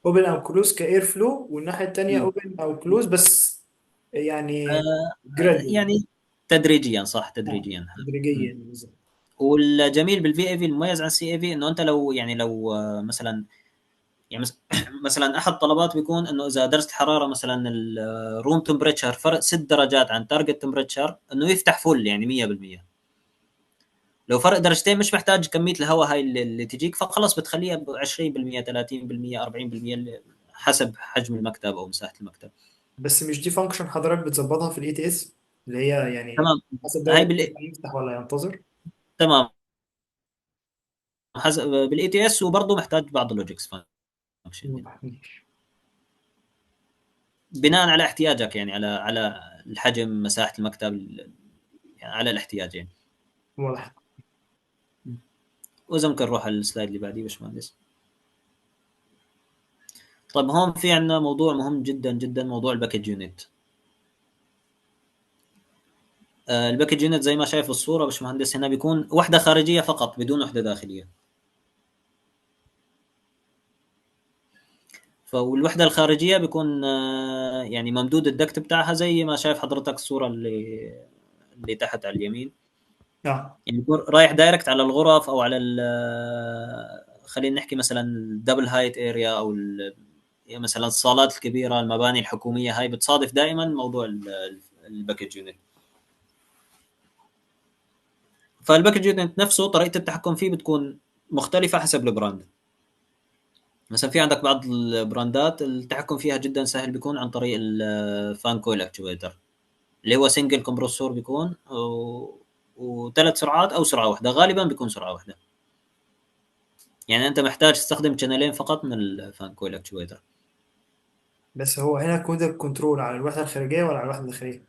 open او close ك air flow، والناحية الثانية open او close بس يعني gradual. يعني تدريجيا صح، تدريجيا. تدريجيا بالظبط. والجميل بال VAV المميز عن ال CAV انه انت لو يعني لو مثلا يعني مثلا احد الطلبات بيكون انه اذا درجه الحرارة مثلا ال room temperature فرق 6 درجات عن target temperature انه يفتح full يعني 100%. لو فرق درجتين مش محتاج كمية الهواء هاي اللي تجيك، فخلص بتخليها ب 20% 30% 40% حسب حجم المكتب او مساحة المكتب. بس مش دي function حضرتك بتظبطها في ال ETS، اللي هي يعني تمام. حسب هاي درجه يفتح ولا ينتظر؟ تمام، حسب بال ETS، وبرضه محتاج بعض ال logics function ماشي. بناء على احتياجك، يعني على الحجم، مساحة المكتب، يعني على الاحتياج يعني. واضح. واذا ممكن نروح على ال slide اللي بعديه باشمهندس. طيب هون في عندنا موضوع مهم جدا جدا، موضوع ال package unit. ال package unit زي ما شايف الصورة باشمهندس، هنا بيكون وحده خارجية فقط بدون وحده داخلية. فالوحده الخارجية بيكون يعني ممدود ال duct بتاعها زي ما شايف حضرتك الصورة اللي تحت على اليمين. يعني بيكون رايح direct على الغرف او على خلينا نحكي مثلا ال double height area، او يعني مثلا الصالات الكبيرة، المباني الحكومية، هاي بتصادف دائما موضوع ال package unit. فال package unit نفسه طريقه التحكم فيه بتكون مختلفة حسب ال brand. مثلا في عندك بعض البراندات التحكم فيها جدا سهل، بيكون عن طريق ال fan coil actuator اللي هو single compressor بيكون، وثلاث سرعات او سرعة واحدة، غالبا بيكون سرعة واحدة. يعني انت محتاج تستخدم channel ين فقط من ال fan coil actuator. بس هو هنا كود ال control على الوحدة الخارجية ولا على الوحدة الداخلية؟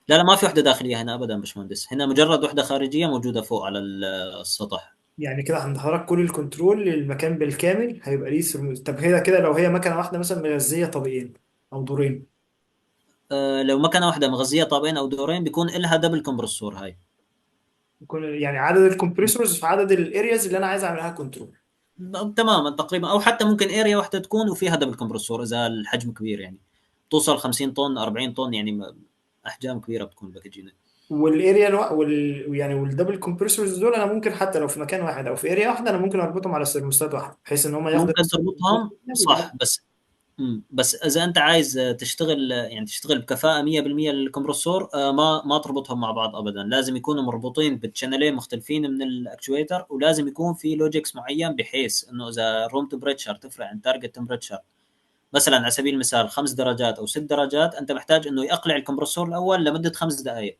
لا لا، ما في وحده داخلية هنا ابدا باشمهندس، هنا مجرد وحده خارجية موجودة فوق على السطح. يعني كده عند حضرتك كل ال control للمكان بالكامل هيبقى ليه سرموز. طب هي كده لو هي مكنه واحدة مثلا مغذيه طابقين او دورين؟ لو مكنه واحدة مغذيه طابقين او دورين بيكون لها double compressor. هاي يكون يعني عدد ال compressors في عدد ال areas اللي انا عايز اعملها control. تماما تقريبا، او حتى ممكن area واحدة تكون وفيها double compressor اذا الحجم كبير، يعني توصل 50 طن 40 طن، يعني احجام كبيرة بتكون package unit. وال area يعني وال double compressors دول انا ممكن حتى لو في مكان واحد او في area واحدة انا ممكن اربطهم على سيرموستات واحدة، بحيث ان هم ياخدوا ممكن تربطهم صح، بس بس اذا انت عايز تشتغل، يعني تشتغل بكفاءة 100% لل compressor، ما تربطهم مع بعض ابدا، لازم يكونوا مربوطين ب channel ين مختلفين من ال actuator، ولازم يكون في logics معين بحيث انه اذا ال room temperature تفرق عن target temperature مثلا على سبيل المثال 5 درجات او 6 درجات، انت محتاج انه يقلع ال compressor الاول لمدة 5 دقائق،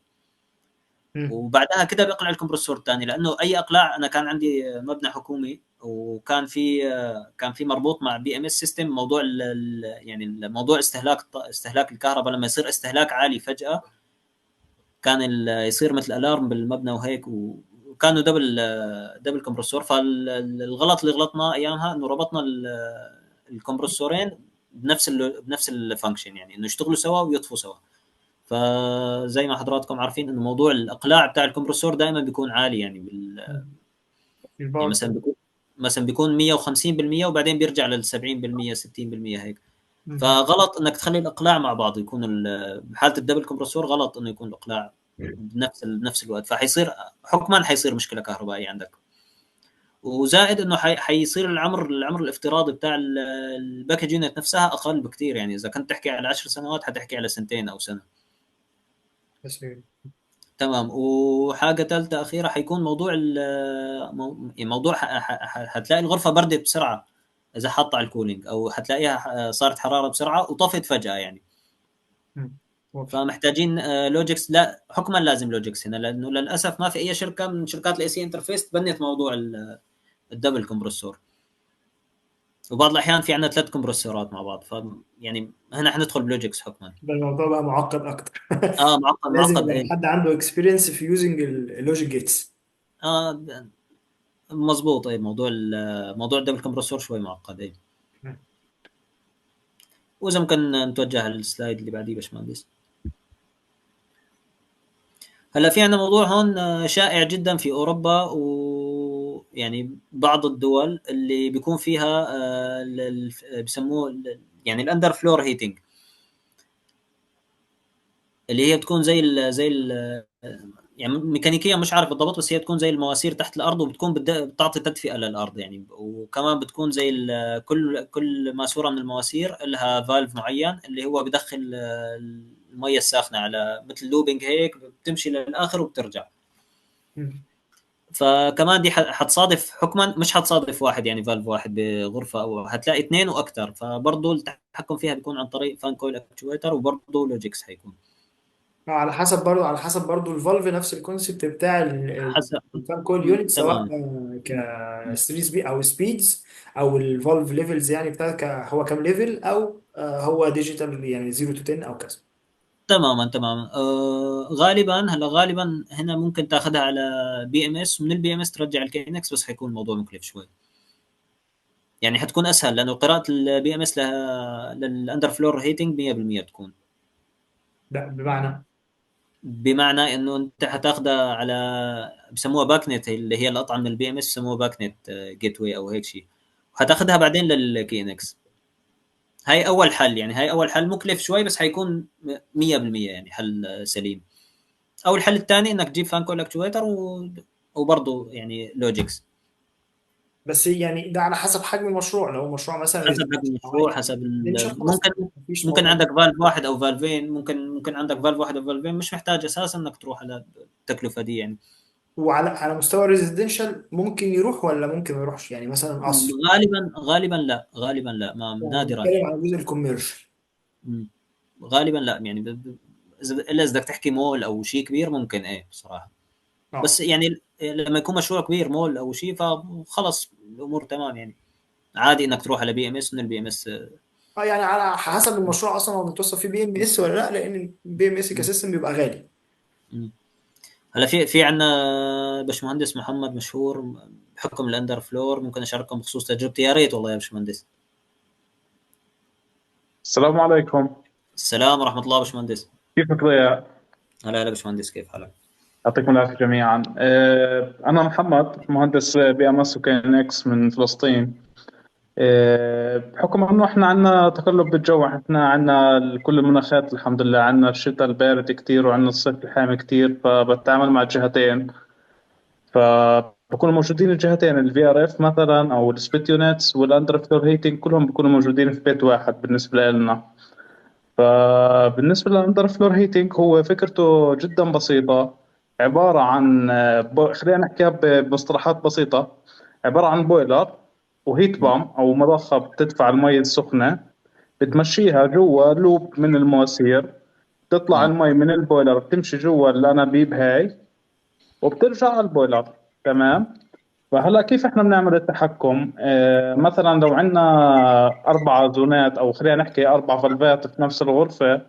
وبعدها كده بيقلع ال compressor الثاني. لانه اي اقلاع، انا كان عندي مبنى حكومي وكان في مربوط مع BMS system، موضوع يعني الموضوع استهلاك الكهرباء لما يصير استهلاك عالي فجاة كان يصير مثل alarm بالمبنى وهيك، وكانوا double compressor. فالغلط اللي غلطنا ايامها انه ربطنا ال compressor ين بنفس ال function، يعني انه يشتغلوا سوا ويطفوا سوا. فزي ما حضراتكم عارفين انه موضوع الاقلاع بتاع ال compressor دائما بيكون عالي، يعني ال power. يعني مثلا بيكون 150% وبعدين بيرجع لل 70% 60% هيك. فغلط انك تخلي الاقلاع مع بعض يكون بحاله ال double compressor غلط انه يكون الاقلاع بنفس الوقت، فحيصير حكما حيصير مشكلة كهربائية عندك. وزائد انه حيصير العمر الافتراضي بتاع ال package unit نفسها اقل بكثير، يعني اذا كنت تحكي على 10 سنوات حتحكي على سنتين او سنة. بس تمام. وحاجه ثالثة اخيرة حيكون موضوع موضوع حتلاقي الغرفة بردت بسرعة اذا حط على ال cooling، او حتلاقيها صارت حرارة بسرعة وطفت فجاة يعني. واضح. فمحتاجين logics. لا حكما لازم logics هنا، لانه للاسف ما في اي شركة من شركات ال AC interface تبنت موضوع ال double compressor، وبعض الاحيان في عندنا 3 compressor ات مع بعض، ف يعني هنا حندخل ب logics حكما. ده الموضوع بقى معقد اكتر. معقد، لازم معقد يبقى ايه. حد عنده experience في using ال logic gates. مظبوط. اي موضوع ال double compressor شوي معقد. اي واذا ممكن نتوجه لل slide اللي بعديه باشمهندس. هلا في عندنا موضوع هون شائع جدا في اوروبا ويعني بعض الدول اللي بيكون فيها، بسموه يعني ال under floor heating، اللي هي بتكون زي ال زي ال يعني ميكانيكيا مش عارف بالضبط، بس هي بتكون زي المواسير تحت الارض، وبتكون بتعطي تدفئه للارض يعني. وكمان بتكون زي كل ماسوره من المواسير لها valve معين اللي هو بدخل المية الساخنة على مثل looping هيك، بتمشي للاخر وبترجع. فكمان دي حتصادف حكما، مش حتصادف واحد يعني valve واحد بغرفه، او حتلاقي اثنين واكثر، فبرضه التحكم فيها بيكون عن طريق fan coil actuator، وبرضه Logix حيكون على حسب برضو، على حسب برضو ال valve نفس ال concept بتاع حسب. ال fan coil unit، سواء تمام. ك 3 speed او speeds، او ال valve levels يعني بتاع هو كام level، او هو digital يعني 0 to 10 او كذا. تماما تماما. غالبا هلا غالبا هنا ممكن تاخذها على BMS، ومن ال BMS ترجع ال KNX، بس حيكون الموضوع مكلف شوي. يعني حتكون اسهل لانه قراءة ال BMS لل underfloor heating 100% بتكون. لا، بمعنى بمعنى انه انت حتاخذها على بسموها BACnet، اللي هي القطعة من ال BMS بسموها BACnet gateway او هيك شيء، وحتاخذها بعدين لل KNX. هاي اول حل، يعني هاي اول حل مكلف شوي بس حيكون 100% يعني حل سليم. او الحل الثاني انك تجيب fan coil actuator وبرضه يعني Logix. بس يعني ده على حسب حجم المشروع، لو مشروع مثلا حسب حجم residential أو المشروع، حسب residential خلاص ممكن مفيش ممكن موضوع. عندك valve واحد او valve ين، ممكن عندك valve واحد او valve ين مش محتاج اساسا انك تروح على التكلفة دي يعني. وعلى مستوى ال residential ممكن يروح ولا ممكن ما يروحش، يعني مثلا قصر. غالبا غالبا لا، غالبا لا، ما يعني نادرا بنتكلم يعني. على جزء ال commercial. مم. غالبا لا يعني الا اذا بدك تحكي مول او شيء كبير ممكن، ايه بصراحة. بس اه يعني لما يكون مشروع كبير مول او شيء فخلص الامور تمام يعني، عادي انك تروح على BMS، من ال BMS. اه يعني على حسب المشروع اصلا هو متوصل فيه BMS ولا لا، لان ال BMS ك system بيبقى غالي. هلا في عندنا باشمهندس محمد مشهور بحكم ال underfloor، ممكن اشارككم بخصوص تجربتي؟ يا ريت والله يا باشمهندس. السلام عليكم. السلام ورحمة الله باشمهندس. كيفك ضياء؟ هلا هلا باشمهندس، كيف حالك؟ يعطيكم العافية جميعا. أنا محمد، مهندس BMS و KNX من فلسطين. بحكم انه احنا عندنا تقلب بالجو، احنا عندنا كل المناخات الحمد لله، عندنا الشتاء البارد كثير وعندنا الصيف الحامي كثير، فبتعامل مع الجهتين، فبكونوا موجودين الجهتين، ال VRF مثلا او ال split units وال underfloor heating، كلهم بيكونوا موجودين في بيت واحد بالنسبة لنا. فبالنسبة لل underfloor heating هو فكرته جدا بسيطة، عبارة عن خلينا نحكيها بمصطلحات بسيطة، عبارة عن boiler و heat pump أو مضخة بتدفع المي السخنة، بتمشيها جوا loop من المواسير، تطلع المي من ال boiler بتمشي جوا الأنابيب هاي وبترجع على ال boiler. تمام. فهلا كيف احنا بنعمل التحكم؟ مثلا لو عندنا 4 zone ات او خلينا نحكي 4 valve ات في نفس الغرفة،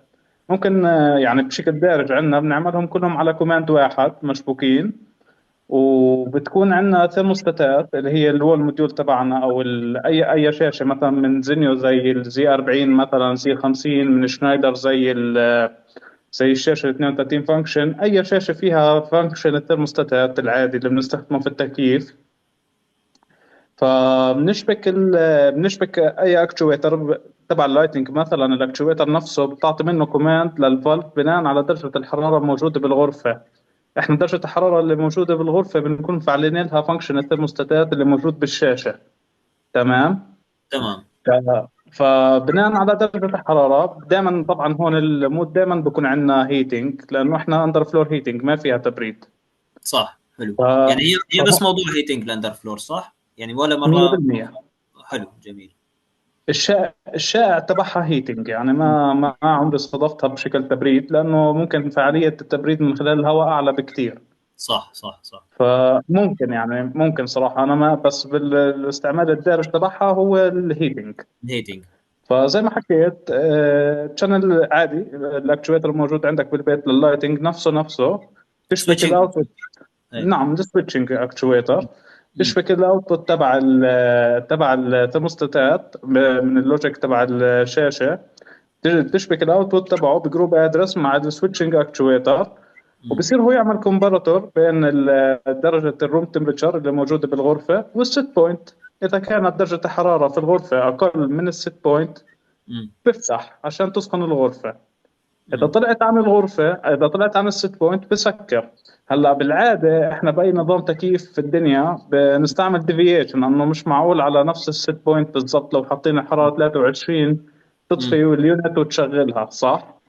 ممكن يعني بشكل دارج عندنا بنعملهم كلهم على command واحد مشبوكين، وبتكون عندنا ثيرموستاتات اللي هي ال wall module تبعنا او اي شاشة مثلا من زينيو زي ال Z 40 مثلا، Z 50، من شنايدر زي الشاشة ال 32 function، اي شاشة فيها function الثيرموستاتات العادي اللي بنستخدمه في التكييف. فبنشبك بنشبك اي actuator تبع ال lighting مثلا، ال actuator نفسه بتعطي منه command لل valve بناء على درجه الحرارة الموجودة بالغرفة. احنا درجه الحرارة اللي موجودة بالغرفة بنكون مفعلين لها function الثيرموستاتات اللي موجود بالشاشة. تمام؟ تمام. فبناء على درجه الحرارة دائما، طبعا هون ال mode دائما بكون عندنا heating لانه احنا underfloor heating ما فيها تبريد. صح، حلو. يعني هي بس موضوع heating ال underfloor صح؟ يعني ولا مرة 100%. حلو، جميل. الشائع تبعها heating، يعني ما عمري صادفتها بشكل تبريد، لانه ممكن فعالية التبريد من خلال الهواء اعلى بكثير. صح صح صح. فممكن يعني ممكن صراحة انا ما بس بالاستعمال الدارج تبعها هو ال heating. ال heating. فزي ما حكيت، channel عادي، ال actuator الموجود عندك بالبيت لل lighting نفسه تشبك Switching. ال output. نعم، ال switching actuator. تشبك ال output تبع الثرموستاتات من ال logic تبع الشاشة، تشبك ال output تبعه ب group address مع ال switching actuator، وبصير هو يعمل comparator بين درجه ال room temperature اللي موجودة بالغرفة وال set point. اذا كانت درجه الحرارة في الغرفة اقل من ال set point بفتح عشان تسخن الغرفة. اذا طلعت عن الغرفة، اذا طلعت عن ال set point بسكر. هلا بالعادة احنا باي نظام تكييف في الدنيا بنستعمل deviation، انه مش معقول على نفس ال set point بالضبط. لو حاطين الحرارة 23 تطفي ال unit وتشغلها، صح؟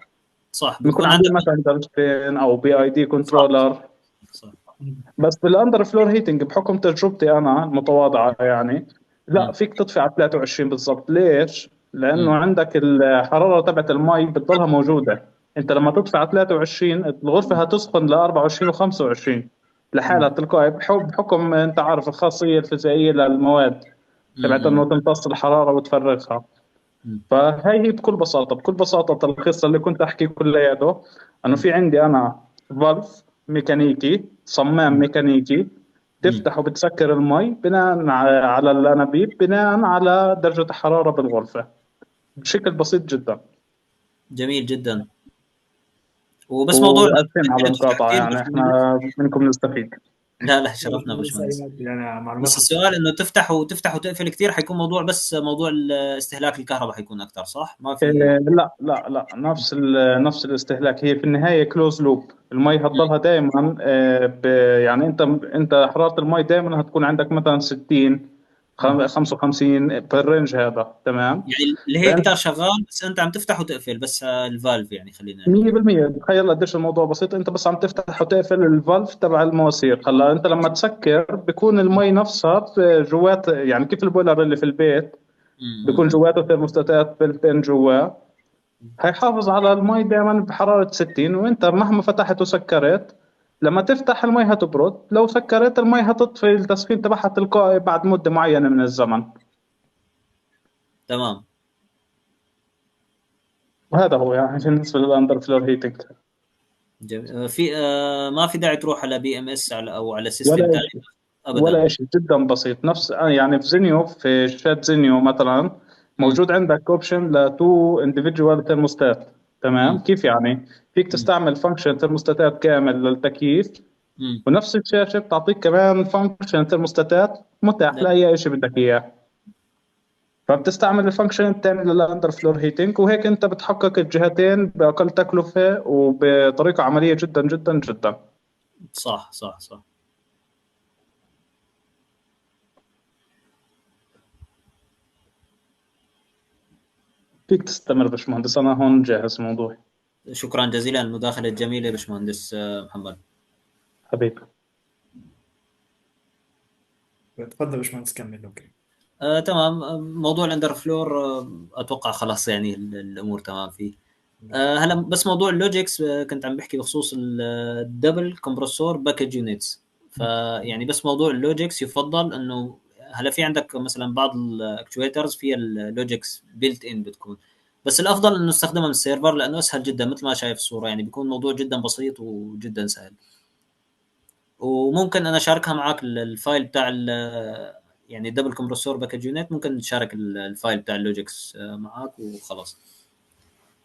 صح، بنكون بيكون عاملين عندك مثلا درجتين او PID controller. صح. مم. بس بال underfloor heating بحكم تجربتي انا المتواضعة يعني، لا مم. فيك تطفي على 23 بالضبط. ليش؟ لانه مم. عندك الحرارة تبعت المي بتضلها موجودة. انت لما تطفي على 23 الغرفة هتسخن ل 24 و25 لحالها مم. تلقائي، بحكم انت عارف الخاصية الفيزيائية للمواد تبعت انه مم. تمتص الحرارة وتفرغها. مم. فهي هي بكل بساطة، بكل بساطة التلخيص اللي كنت احكي كلياته، انه في عندي انا valve ميكانيكي، صمام مم. ميكانيكي، مم. تفتح وبتسكر المي بناء على الانابيب، بناء على درجه الحرارة بالغرفة، بشكل بسيط جدا. جميل جدا. وبس موضوع واسفين على تفتح المقاطعة، كثير يعني باشمهندس. احنا منكم نستفيد. لا لا، شرفنا باشمهندس باشمهندس. أيمن، يعني معلومات بس السؤال انه تفتح وتفتح وتقفل كثير، حيكون موضوع، بس موضوع استهلاك الكهرباء حيكون اكثر، صح؟ ما في. لا لا لا، نفس نفس الاستهلاك. هي في النهاية closed loop، المي هتضلها دائما، يعني انت حرارة المي دائما هتكون عندك مثلا 60 55 بال range هذا، تمام. يعني فانت ال heater شغال، بس انت عم تفتح وتقفل بس ال valve، يعني خلينا نحكي. 100% تخيل قديش الموضوع بسيط، انت بس عم تفتح وتقفل ال valve تبع المواسير. هلا انت لما تسكر بيكون المي نفسها جوات، يعني كيف ال boiler اللي في البيت بيكون مم. جواته thermostatات built in جواه، هيحافظ على المي دائما بحرارة 60. وانت مهما فتحت وسكرت، لما تفتح المي هتبرد، لو سكرت المي هتطفي التسخين تبعها تلقائي بعد مدة معينة من الزمن. تمام. وهذا هو يعني بالنسبة لل underfloor heating. في ما في داعي تروح على BMS على او على system ولا ثاني شيء، ابدا. ولا شيء، جدا بسيط. نفس يعني في زينيو، في شات زينيو مثلا موجود عندك option ل two individual thermostat، تمام؟ كيف يعني؟ فيك تستعمل function thermostatات كامل للتكييف، ونفس الشاشة بتعطيك كمان function thermostatات متاح لاي شيء بدك اياه. فبتستعمل ال function الثاني لل underfloor heating، وهيك انت بتحقق الجهتين باقل تكلفة وبطريقة عملية جدا جدا جدا. صح صح صح. فيك تستمر باشمهندس، انا هون جاهز موضوعي. شكرا جزيلا المداخلة الجميلة باشمهندس محمد. حبيبي. اتفضل يا باشمهندس كمل. okay. تمام. موضوع ال underfloor اتوقع خلاص يعني الامور تمام فيه. هلا بس موضوع ال Logix، كنت عم بحكي بخصوص ال double compressor package units. فيعني بس موضوع ال Logix يفضل انه هلا في عندك مثلا بعض ال actuators فيها ال Logix built in بتكون، بس الافضل انه نستخدمها من ال server لانه اسهل جدا مثل ما شايف الصورة، يعني بيكون الموضوع جدا بسيط وجدا سهل. وممكن انا اشاركها معك ال file بتاع يعني double compressor package unit، ممكن نشارك ال file بتاع ال Logix معك وخلاص،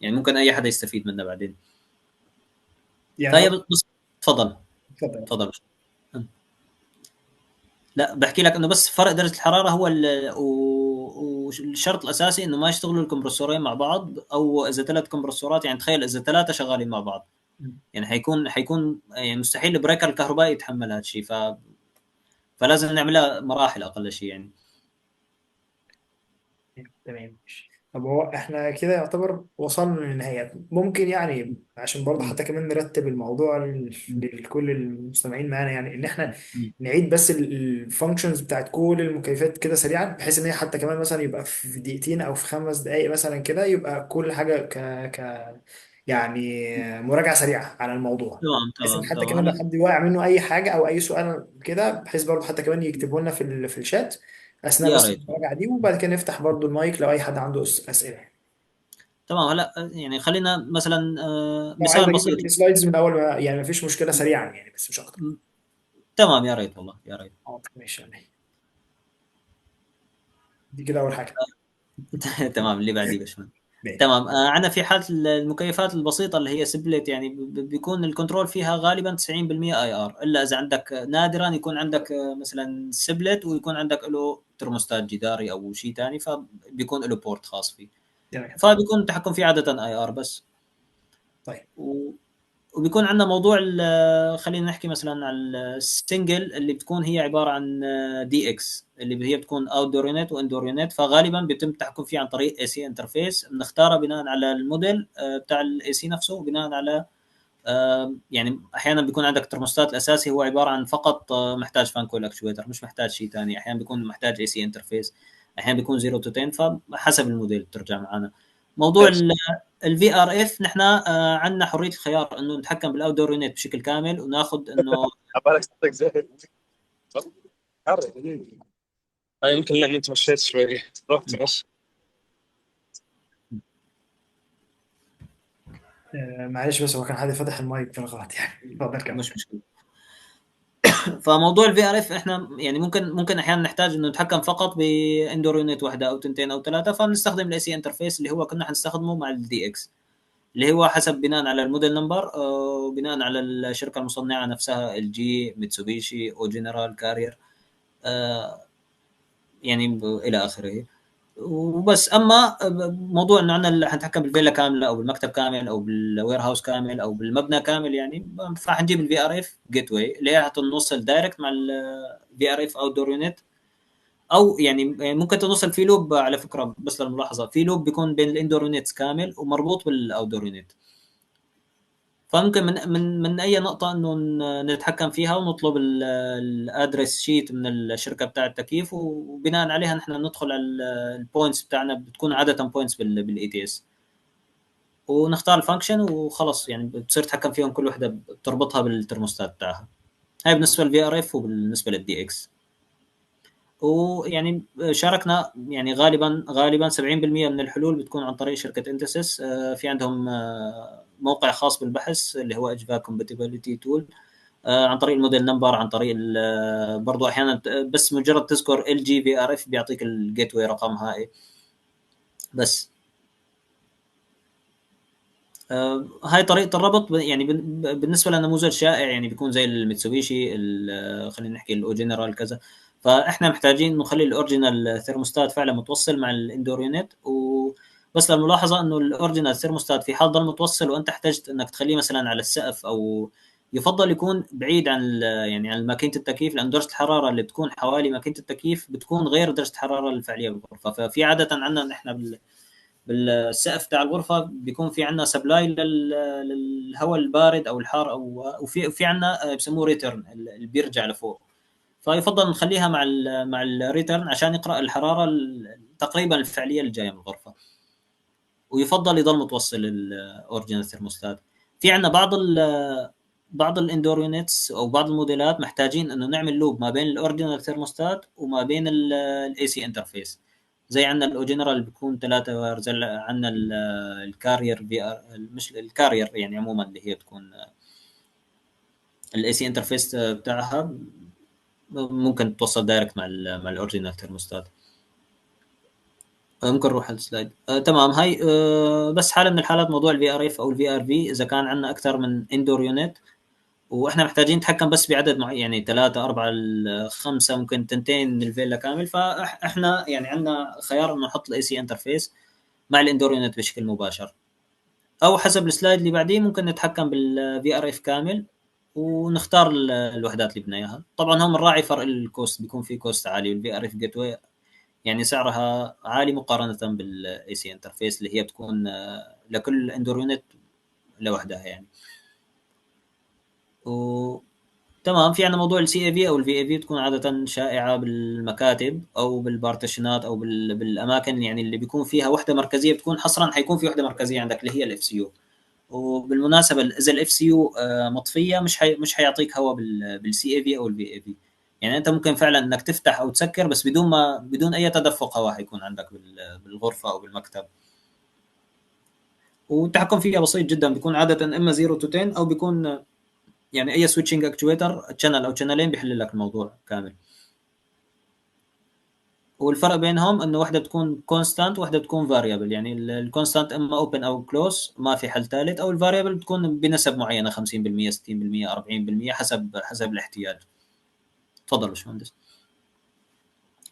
يعني ممكن اي حدا يستفيد منه بعدين. يعني فهي بس تفضل. تفضل. تفضل. لا بحكي لك انه بس فرق درجه الحرارة هو والشرط الاساسي انه ما يشتغلوا ال compressorين مع بعض، او اذا ثلاث compressorات، يعني تخيل اذا ثلاثة شغالين مع بعض، يعني حيكون يعني مستحيل ال breaker الكهربائي يتحمل هذا الشيء، فلازم نعملها مراحل اقل شيء يعني. تمام. طب هو احنا كده يعتبر وصلنا للنهاية، ممكن يعني عشان برضه حتى كمان نرتب الموضوع لكل المستمعين معانا، يعني ان احنا نعيد بس ال functions بتاعت كل المكيفات كده سريعا، بحيث ان هي حتى كمان مثلا يبقى في دقيقتين او في 5 دقائق مثلا كده، يبقى كل حاجة ك ك يعني مراجعة سريعة على الموضوع، تمام بحيث ان تمام حتى تمام. كمان لو هلا حد وقع منه اي حاجة او اي سؤال كده، بحيث برضه حتى كمان يكتبه لنا في في الشات اثناء يا بس ريت. المراجعة دي، وبعد كده نفتح برضو المايك لو اي حد عنده اسئلة. تمام. هلا يعني خلينا مثلا لو عايز مثال اجيب بسيط. لك ال slides من اول ما يعني مفيش مشكلة، سريعا يعني بس مش اكتر. تمام، يا ريت والله يا ريت. ماشي يعني، دي كده اول حاجة. تمام، اللي بعديه باشمهندس. ماشي. تمام. عندنا في حاله المكيفات البسيطة اللي هي split، يعني بيكون ال control فيها غالبا 90% IR، الا اذا عندك نادرا يكون عندك مثلا split ويكون عندك له ترموستات جداري او شيء ثاني، فبيكون له port خاص فيه. فبيكون التحكم فيه عادة IR بس. وبيكون عندنا موضوع خلينا نحكي مثلا على ال single اللي بتكون هي عبارة عن DX، اللي هي بتكون outdoor unit و indoor unit، فغالبا بيتم التحكم فيه عن طريق AC interface، بنختارها بناء على الموديل بتاع ال AC نفسه، وبناء على يعني احيانا بيكون عندك ترموستات الاساسي هو عبارة عن فقط محتاج fan coil actuator، مش محتاج شيء ثاني. احيانا بيكون محتاج AC interface، احيانا بيكون 0 to 10، فحسب الموديل بترجع معنا. موضوع ال VRF نحن عندنا حرية الخيار انه نتحكم بال outdoor unit بشكل كامل وناخذ انه عبالك صوتك زين. يمكن لاني تمشيت شوي، رحت مشي. معلش بس هو كان حد فتح المايك بالغلط يعني. اتفضل كمل. مش مشكلة. فموضوع ال VRF احنا يعني ممكن احيانا نحتاج انه نتحكم فقط ب indoor unit واحدة او تنتين او ثلاثة، فبنستخدم ال AC interface اللي هو كنا حنستخدمه مع ال DX، اللي هو حسب بناء على ال model number وبناء على الشركة المصنعة نفسها، LG، ميتسوبيشي، او جنرال، كارير، يعني الى اخره. وبس. اما موضوع انه عندنا حنتحكم بالفيلا كاملة او بالمكتب كامل او بال warehouse كامل او بالمبنى كامل يعني، فحنجيب ال VRF gateway اللي هي حتنوصل direct مع ال VRF outdoor unit، او يعني ممكن تنوصل في loop على فكرة، بس للملاحظه في loop بيكون بين ال indoor units كامل ومربوط بال outdoor unit، فممكن من اي نقطة انه نتحكم فيها ونطلب ال address sheet من الشركة بتاع التكييف، وبناء عليها نحن ندخل على ال points بتاعنا، بتكون عادة points بال ATS، ونختار ال function وخلص، يعني بتصير تتحكم فيهم كل وحده بتربطها بالترموستات بتاعها. هاي بالنسبة لل VRF وبالنسبة لل DX. ويعني شاركنا يعني غالبا 70% من الحلول بتكون عن طريق شركة Intesis. في عندهم موقع خاص بالبحث اللي هو HVAC compatibility tool، عن طريق ال model number، عن طريق برضو احيانا بس مجرد تذكر LG VRF بيعطيك ال gateway رقمها ايه. بس هاي طريقه الربط يعني بالنسبة لنموذج شائع يعني بيكون زي الميتسوبيشي، خلينا نحكي الاو جنرال كذا. فاحنا محتاجين نخلي ال original thermostat فعلا متوصل مع ال indoor unit. وبس للملاحظه انه ال original thermostat في حال ضل متوصل وانت احتجت انك تخليه مثلا على السقف، او يفضل يكون بعيد عن يعني عن ماكينة التكييف، لان درجه الحرارة اللي بتكون حوالي ماكينة التكييف بتكون غير درجه الحرارة الفعلية بالغرفة. ففي عادة عندنا نحن بالسقف تاع الغرفة بيكون في عندنا supply للهواء البارد او الحار، او وفي عندنا بسموه return اللي بيرجع لفوق، فيفضل نخليها مع ال return عشان يقرا الحرارة تقريبا الفعلية اللي جاية من الغرفة، ويفضل يضل متوصل ال original thermostat. في عندنا بعض ال indoor units او بعض الموديلات محتاجين انه نعمل loop ما بين ال original thermostat وما بين ال AC interface، زي عندنا الاو جنرال بيكون 3 wire، زي عندنا الكارير VR، مش الكارير يعني عموما اللي هي بتكون ال AC interface بتاعها ممكن توصل direct مع ال original thermostat. ممكن نروح على ال slide. تمام. هاي بس حاله من الحالات موضوع ال VRF او ال VRV، اذا كان عندنا اكثر من indoor unit واحنا محتاجين نتحكم بس بعدد معين، يعني 3 4 5 ممكن 2 من الفيلا كامل، فاحنا يعني عندنا خيار انه نحط ال AC interface مع ال indoor unit بشكل مباشر، او حسب ال slide اللي بعديه ممكن نتحكم بال VRF كامل ونختار الوحدات اللي بدنا اياها. طبعا هم نراعي فرق ال cost، بيكون في cost عالي، وال VRF gateway يعني سعرها عالي مقارنة بال AC interface اللي هي بتكون لكل indoor unit لوحدها يعني. و تمام. في عندنا موضوع ال CAV او ال VAV، بتكون عادة شائعة بالمكاتب او بال partition ات او بالاماكن يعني اللي بيكون فيها وحده مركزية، بتكون حصرا حيكون في وحده مركزية عندك اللي هي ال FCU. وبالمناسبة اذا ال FCU مطفيه مش حيعطيك هواء بال CAV او ال VAV، يعني انت ممكن فعلا انك تفتح او تسكر بس بدون اي تدفق هواء حيكون عندك بالغرفة او بالمكتب. والتحكم فيها بسيط جدا، بيكون عادة اما 0 to 10 او بيكون يعني اي switching actuator channel او channel ين بيحل لك الموضوع كامل. والفرق بينهم انه واحدة بتكون constant وواحدة بتكون variable، يعني ال constant اما open او close ما في حل ثالث، او ال variable بتكون بنسب معينة 50% 60% 40% حسب الاحتياج. تفضل باشمهندس.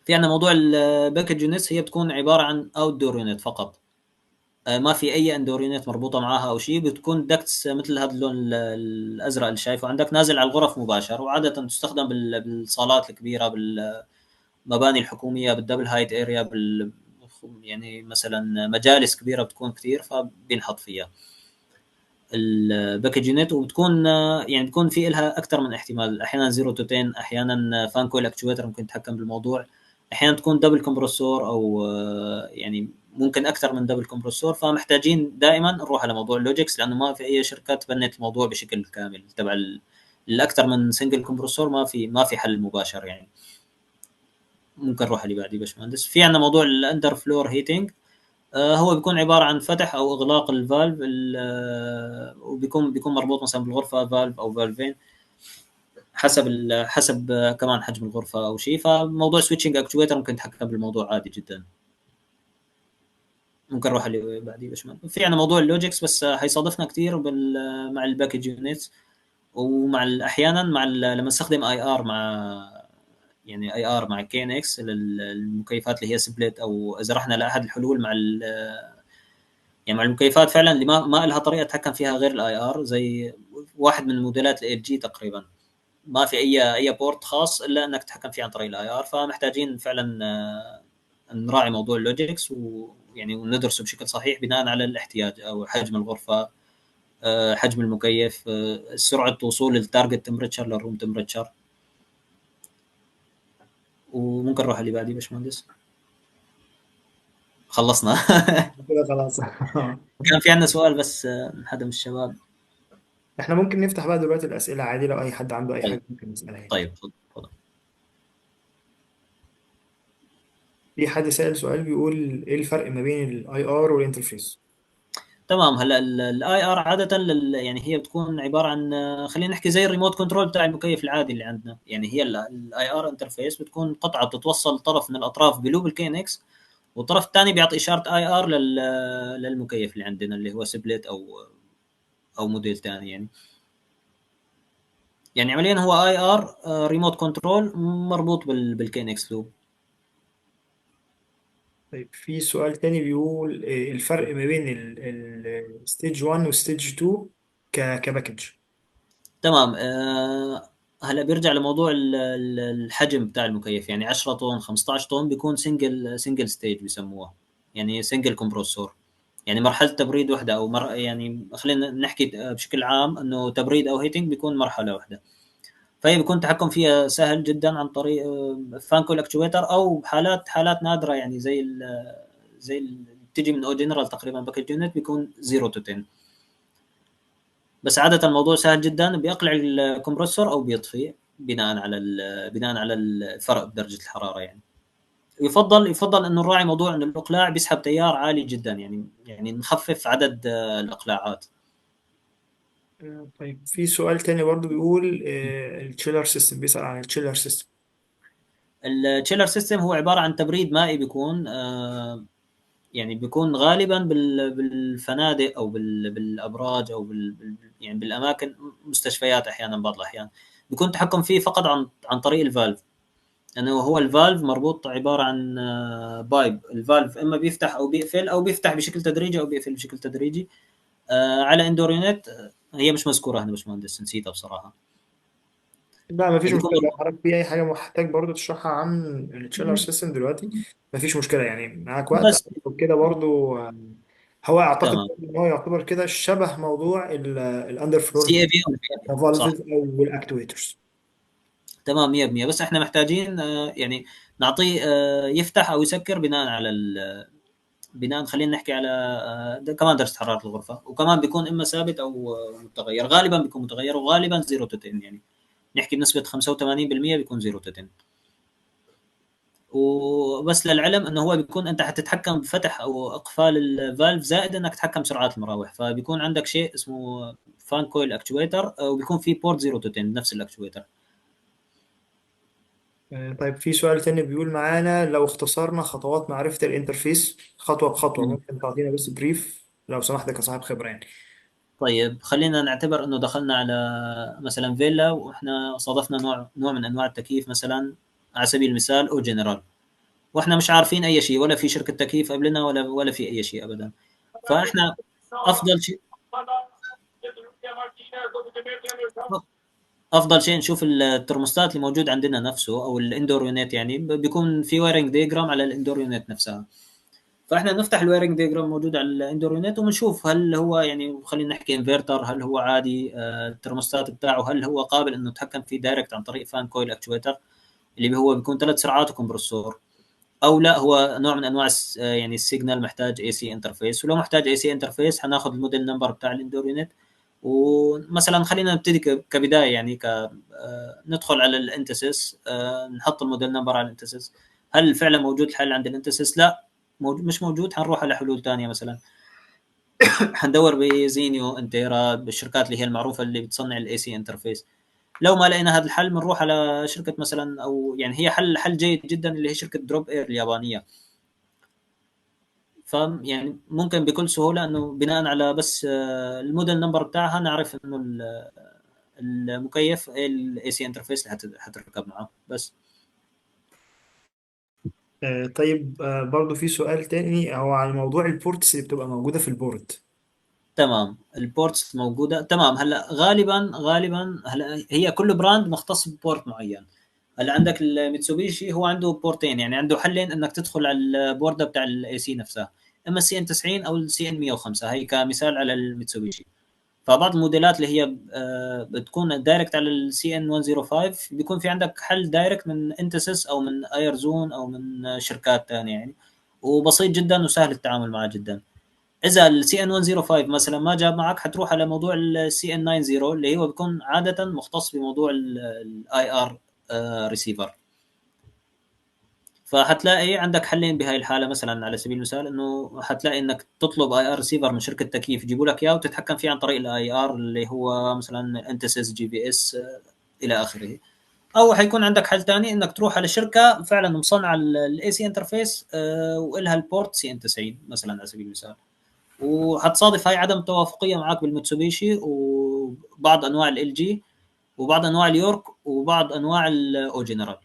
في عندنا موضوع ال package units، هي بتكون عبارة عن outdoor unit فقط، ما في اي indoor unit مربوطة معاها او شيء، بتكون ducts مثل هذا اللون الازرق اللي شايفه عندك نازل على الغرف مباشر، وعاده تستخدم بالصالات الكبيرة، بالمباني الحكومية، بال double height area، يعني مثلا مجالس كبيرة بتكون كثير فبينحط فيها. ال package unit، وبتكون يعني بتكون في لها اكثر من احتمال، احيانا 0 to 10، احيانا fan coil actuator ممكن يتحكم بالموضوع، احيانا تكون double compressor او يعني ممكن اكثر من double compressor. فمحتاجين دائما نروح على موضوع ال logics، لانه ما في اي شركة تبنت الموضوع بشكل كامل تبع الاكثر من single compressor، ما في حل مباشر يعني. ممكن نروح اللي بعديه باشمهندس. في عندنا موضوع ال underfloor heating، هو بيكون عبارة عن فتح او اغلاق ال valve، وبيكون مربوط مثلا بالغرفة valve او valve ين حسب كمان حجم الغرفة او شيء. فموضوع switching actuator ممكن تتحكم بالموضوع عادي جدا. ممكن نروح اللي بعديه باشمهندس. في عندنا موضوع ال logics، بس حيصادفنا كثير مع ال package units، ومع احيانا مع لما نستخدم IR مع يعني IR مع KNX للمكيفات اللي هي split، او اذا رحنا لاحد الحلول مع يعني مع المكيفات فعلا اللي ما لها طريقه تتحكم فيها غير ال IR، زي واحد من موديلات ال LG تقريبا ما في اي port خاص الا انك تتحكم فيه عن طريق ال IR. فمحتاجين فعلا نراعي موضوع ال logics ويعني وندرسه بشكل صحيح بناء على الاحتياج او حجم الغرفة، حجم المكيف، سرعة وصول ال target temperature لل room temperature. وممكن نروح اللي بعديه باشمهندس. خلصنا. كده خلاص. كان في عندنا سؤال بس من حدا من الشباب. احنا ممكن نفتح بقى دلوقتي الأسئلة عادي، لو أي حد عنده أي طيب. حاجة ممكن يسألها يعني. طيب تفضل تفضل. في حد سأل سؤال بيقول إيه الفرق ما بين ال IR وال interface؟ تمام. هلا ال IR عادة يعني هي بتكون عبارة عن خلينا نحكي زي ال remote control بتاع المكيف العادي اللي عندنا. يعني هي ال IR interface بتكون قطعه بتتوصل طرف من الاطراف ب loop ال KNX، والطرف الثاني بيعطي اشارة IR للمكيف اللي عندنا اللي هو split او موديل ثاني. يعني عمليا هو IR remote control مربوط بال KNX loop. طيب في سؤال تاني بيقول إيه الفرق ما بين ال stage 1 و stage 2 ك package؟ تمام. هلا بيرجع لموضوع الحجم بتاع المكيف، يعني 10 طن 15 طن بيكون single stage بيسموها، يعني single compressor، يعني مرحلة تبريد واحدة، او يعني خلينا نحكي بشكل عام انه تبريد او heating بيكون مرحلة واحدة. فهي بيكون التحكم فيها سهل جدا عن طريق fan coil actuator، او حالات نادرة يعني زي بتيجي من او جنرال تقريبا package unit بيكون 0 to 10. بس عادة الموضوع سهل جدا، بيقلع ال compressor او بيطفي بناء على الفرق بدرجة الحرارة. يعني يفضل انه نراعي موضوع انه الاقلاع بيسحب تيار عالي جدا، يعني نخفف عدد الاقلاعات. طيب في سؤال تاني برضو بيقول ال chiller system، بيسأل عن ال chiller system. ال chiller system هو عبارة عن تبريد مائي، بيكون يعني بيكون غالبا بالفنادق او بالابراج او يعني بالاماكن، مستشفيات احيانا، بعض الاحيان بيكون التحكم فيه فقط عن طريق ال valve، لانه هو ال valve مربوط عبارة عن pipe. ال valve اما بيفتح او بيقفل، او بيفتح بشكل تدريجي او بيقفل بشكل تدريجي. على indoor unit، هي مش مذكورة هنا باشمهندس، نسيتها بصراحة. لا مفيش بيكون مشكلة، لو حضرتك في أي حاجة محتاج برضو تشرحها عن ال chiller system دلوقتي مفيش مشكلة، يعني معاك وقت بس وكده برضو. هو أعتقد تمام. إن هو يعتبر كده شبه موضوع ال underfloor CAV صح. valves أو ال actuators. تمام 100%. بس احنا محتاجين يعني نعطيه يفتح او يسكر بناء على بناء خلينا نحكي على كمان درجه حرارة الغرفة، وكمان بيكون اما ثابت او متغير، غالبا بيكون متغير، وغالبا 0 to 10، يعني نحكي بنسبة 85% بيكون 0 to 10. وبس للعلم انه هو بيكون انت حتتحكم بفتح او اقفال ال valve، زائد انك تتحكم بسرعات المراوح، فبيكون عندك شيء اسمه fan coil actuator، وبيكون في port 0 to 10 نفس ال actuator. طيب في سؤال تاني بيقول معانا لو اختصرنا خطوات معرفة ال interface خطوة بخطوة، ممكن تعطينا بس brief لو سمحت كصاحب خبرة يعني. طيب خلينا نعتبر انه دخلنا على مثلا فيلا واحنا صادفنا نوع من انواع التكييف، مثلا على سبيل المثال او جنرال، واحنا مش عارفين اي شيء، ولا في شركة تكييف قبلنا ولا في اي شيء ابدا. فاحنا افضل شيء نشوف الترموستات اللي موجود عندنا نفسه او ال indoor unit، يعني بيكون في wiring diagram على ال indoor unit نفسها. فاحنا نفتح ال wiring diagram موجود على ال indoor unit وبنشوف هل هو يعني خلينا نحكي انفرتر، هل هو عادي، الترموستات بتاعه هل هو قابل انه يتحكم فيه direct عن طريق fan coil actuator اللي هو بيكون 3 سرعات و compressor، او لا هو نوع من انواع يعني ال signal محتاج AC interface. ولو محتاج AC interface حناخذ ال model number بتاع ال indoor unit. ومثلا خلينا نبتدي كبداية يعني ندخل على ال Intesis، نحط ال model number على ال Intesis. هل فعلا موجود الحل عند ال Intesis؟ لا مش موجود، حنروح على حلول ثانية مثلا. حندور ب Zennio، Antaira، بالشركات اللي هي المعروفة اللي بتصنع ال AC interface. لو ما لقينا هذا الحل بنروح على شركة مثلا، او يعني هي حل جيد جدا اللي هي شركة Drop Air اليابانية. ف يعني ممكن بكل سهولة انه بناء على بس ال model number بتاعها نعرف انه المكيف ال AC interface اللي حتركب معه بس. طيب، برضو في سؤال تاني هو على موضوع ال ports اللي بتبقى موجودة في ال board. تمام، ال ports موجودة. تمام، هلا غالبا هلا هي كل brand مختص ب port معين. هلا عندك الميتسوبيشي هو عنده بورتين، يعني عنده حلين انك تدخل على البورده بتاع ال AC نفسها، اما ال CN 90 او ال CN 105، هي كمثال على الميتسوبيشي. فبعض الموديلات اللي هي بتكون direct على ال CN 105 بيكون في عندك حل direct من Intesis او من Airzone او من شركات ثانية يعني، وبسيط جدا وسهل التعامل معه جدا. اذا ال CN 105 مثلا ما جاب معك، حتروح على موضوع ال CN 90 اللي هو بيكون عادة مختص بموضوع ال IR receiver. فحتلاقي عندك حلين بهاي الحالة، مثلا على سبيل المثال انه حتلاقي انك تطلب IR receiver من شركة تكييف يجيبوا لك اياه وتتحكم فيه عن طريق ال IR اللي هو مثلا Intesis، GVS الى اخره. او حيكون عندك حل ثاني انك تروح على شركة فعلا مصنعه ال AC interface والها ال port CN 90 مثلا على سبيل المثال، وحتصادف هاي عدم توافقيه معك بالميتسوبيشي وبعض انواع LG وبعض انواع اليورك وبعض انواع ال O General.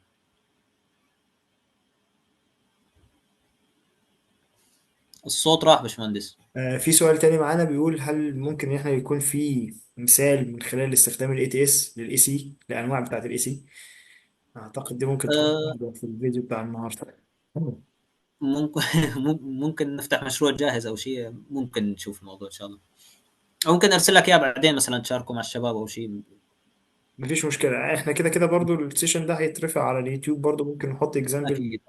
الصوت راح باشمهندس. في سؤال تاني معانا بيقول هل ممكن ان احنا يكون في مثال من خلال استخدام ال ATS لل AC، الانواع بتاعت ال AC؟ اعتقد دي ممكن تكون في الفيديو بتاع النهارده. ممكن ممكن نفتح مشروع جاهز او شيء، ممكن نشوف الموضوع ان شاء الله، او ممكن ارسل لك اياه بعدين مثلا تشاركه مع الشباب او شيء. مفيش مشكلة، احنا كده كده برضو ال session ده هيترفع على اليوتيوب، برضو ممكن نحط example اكيد.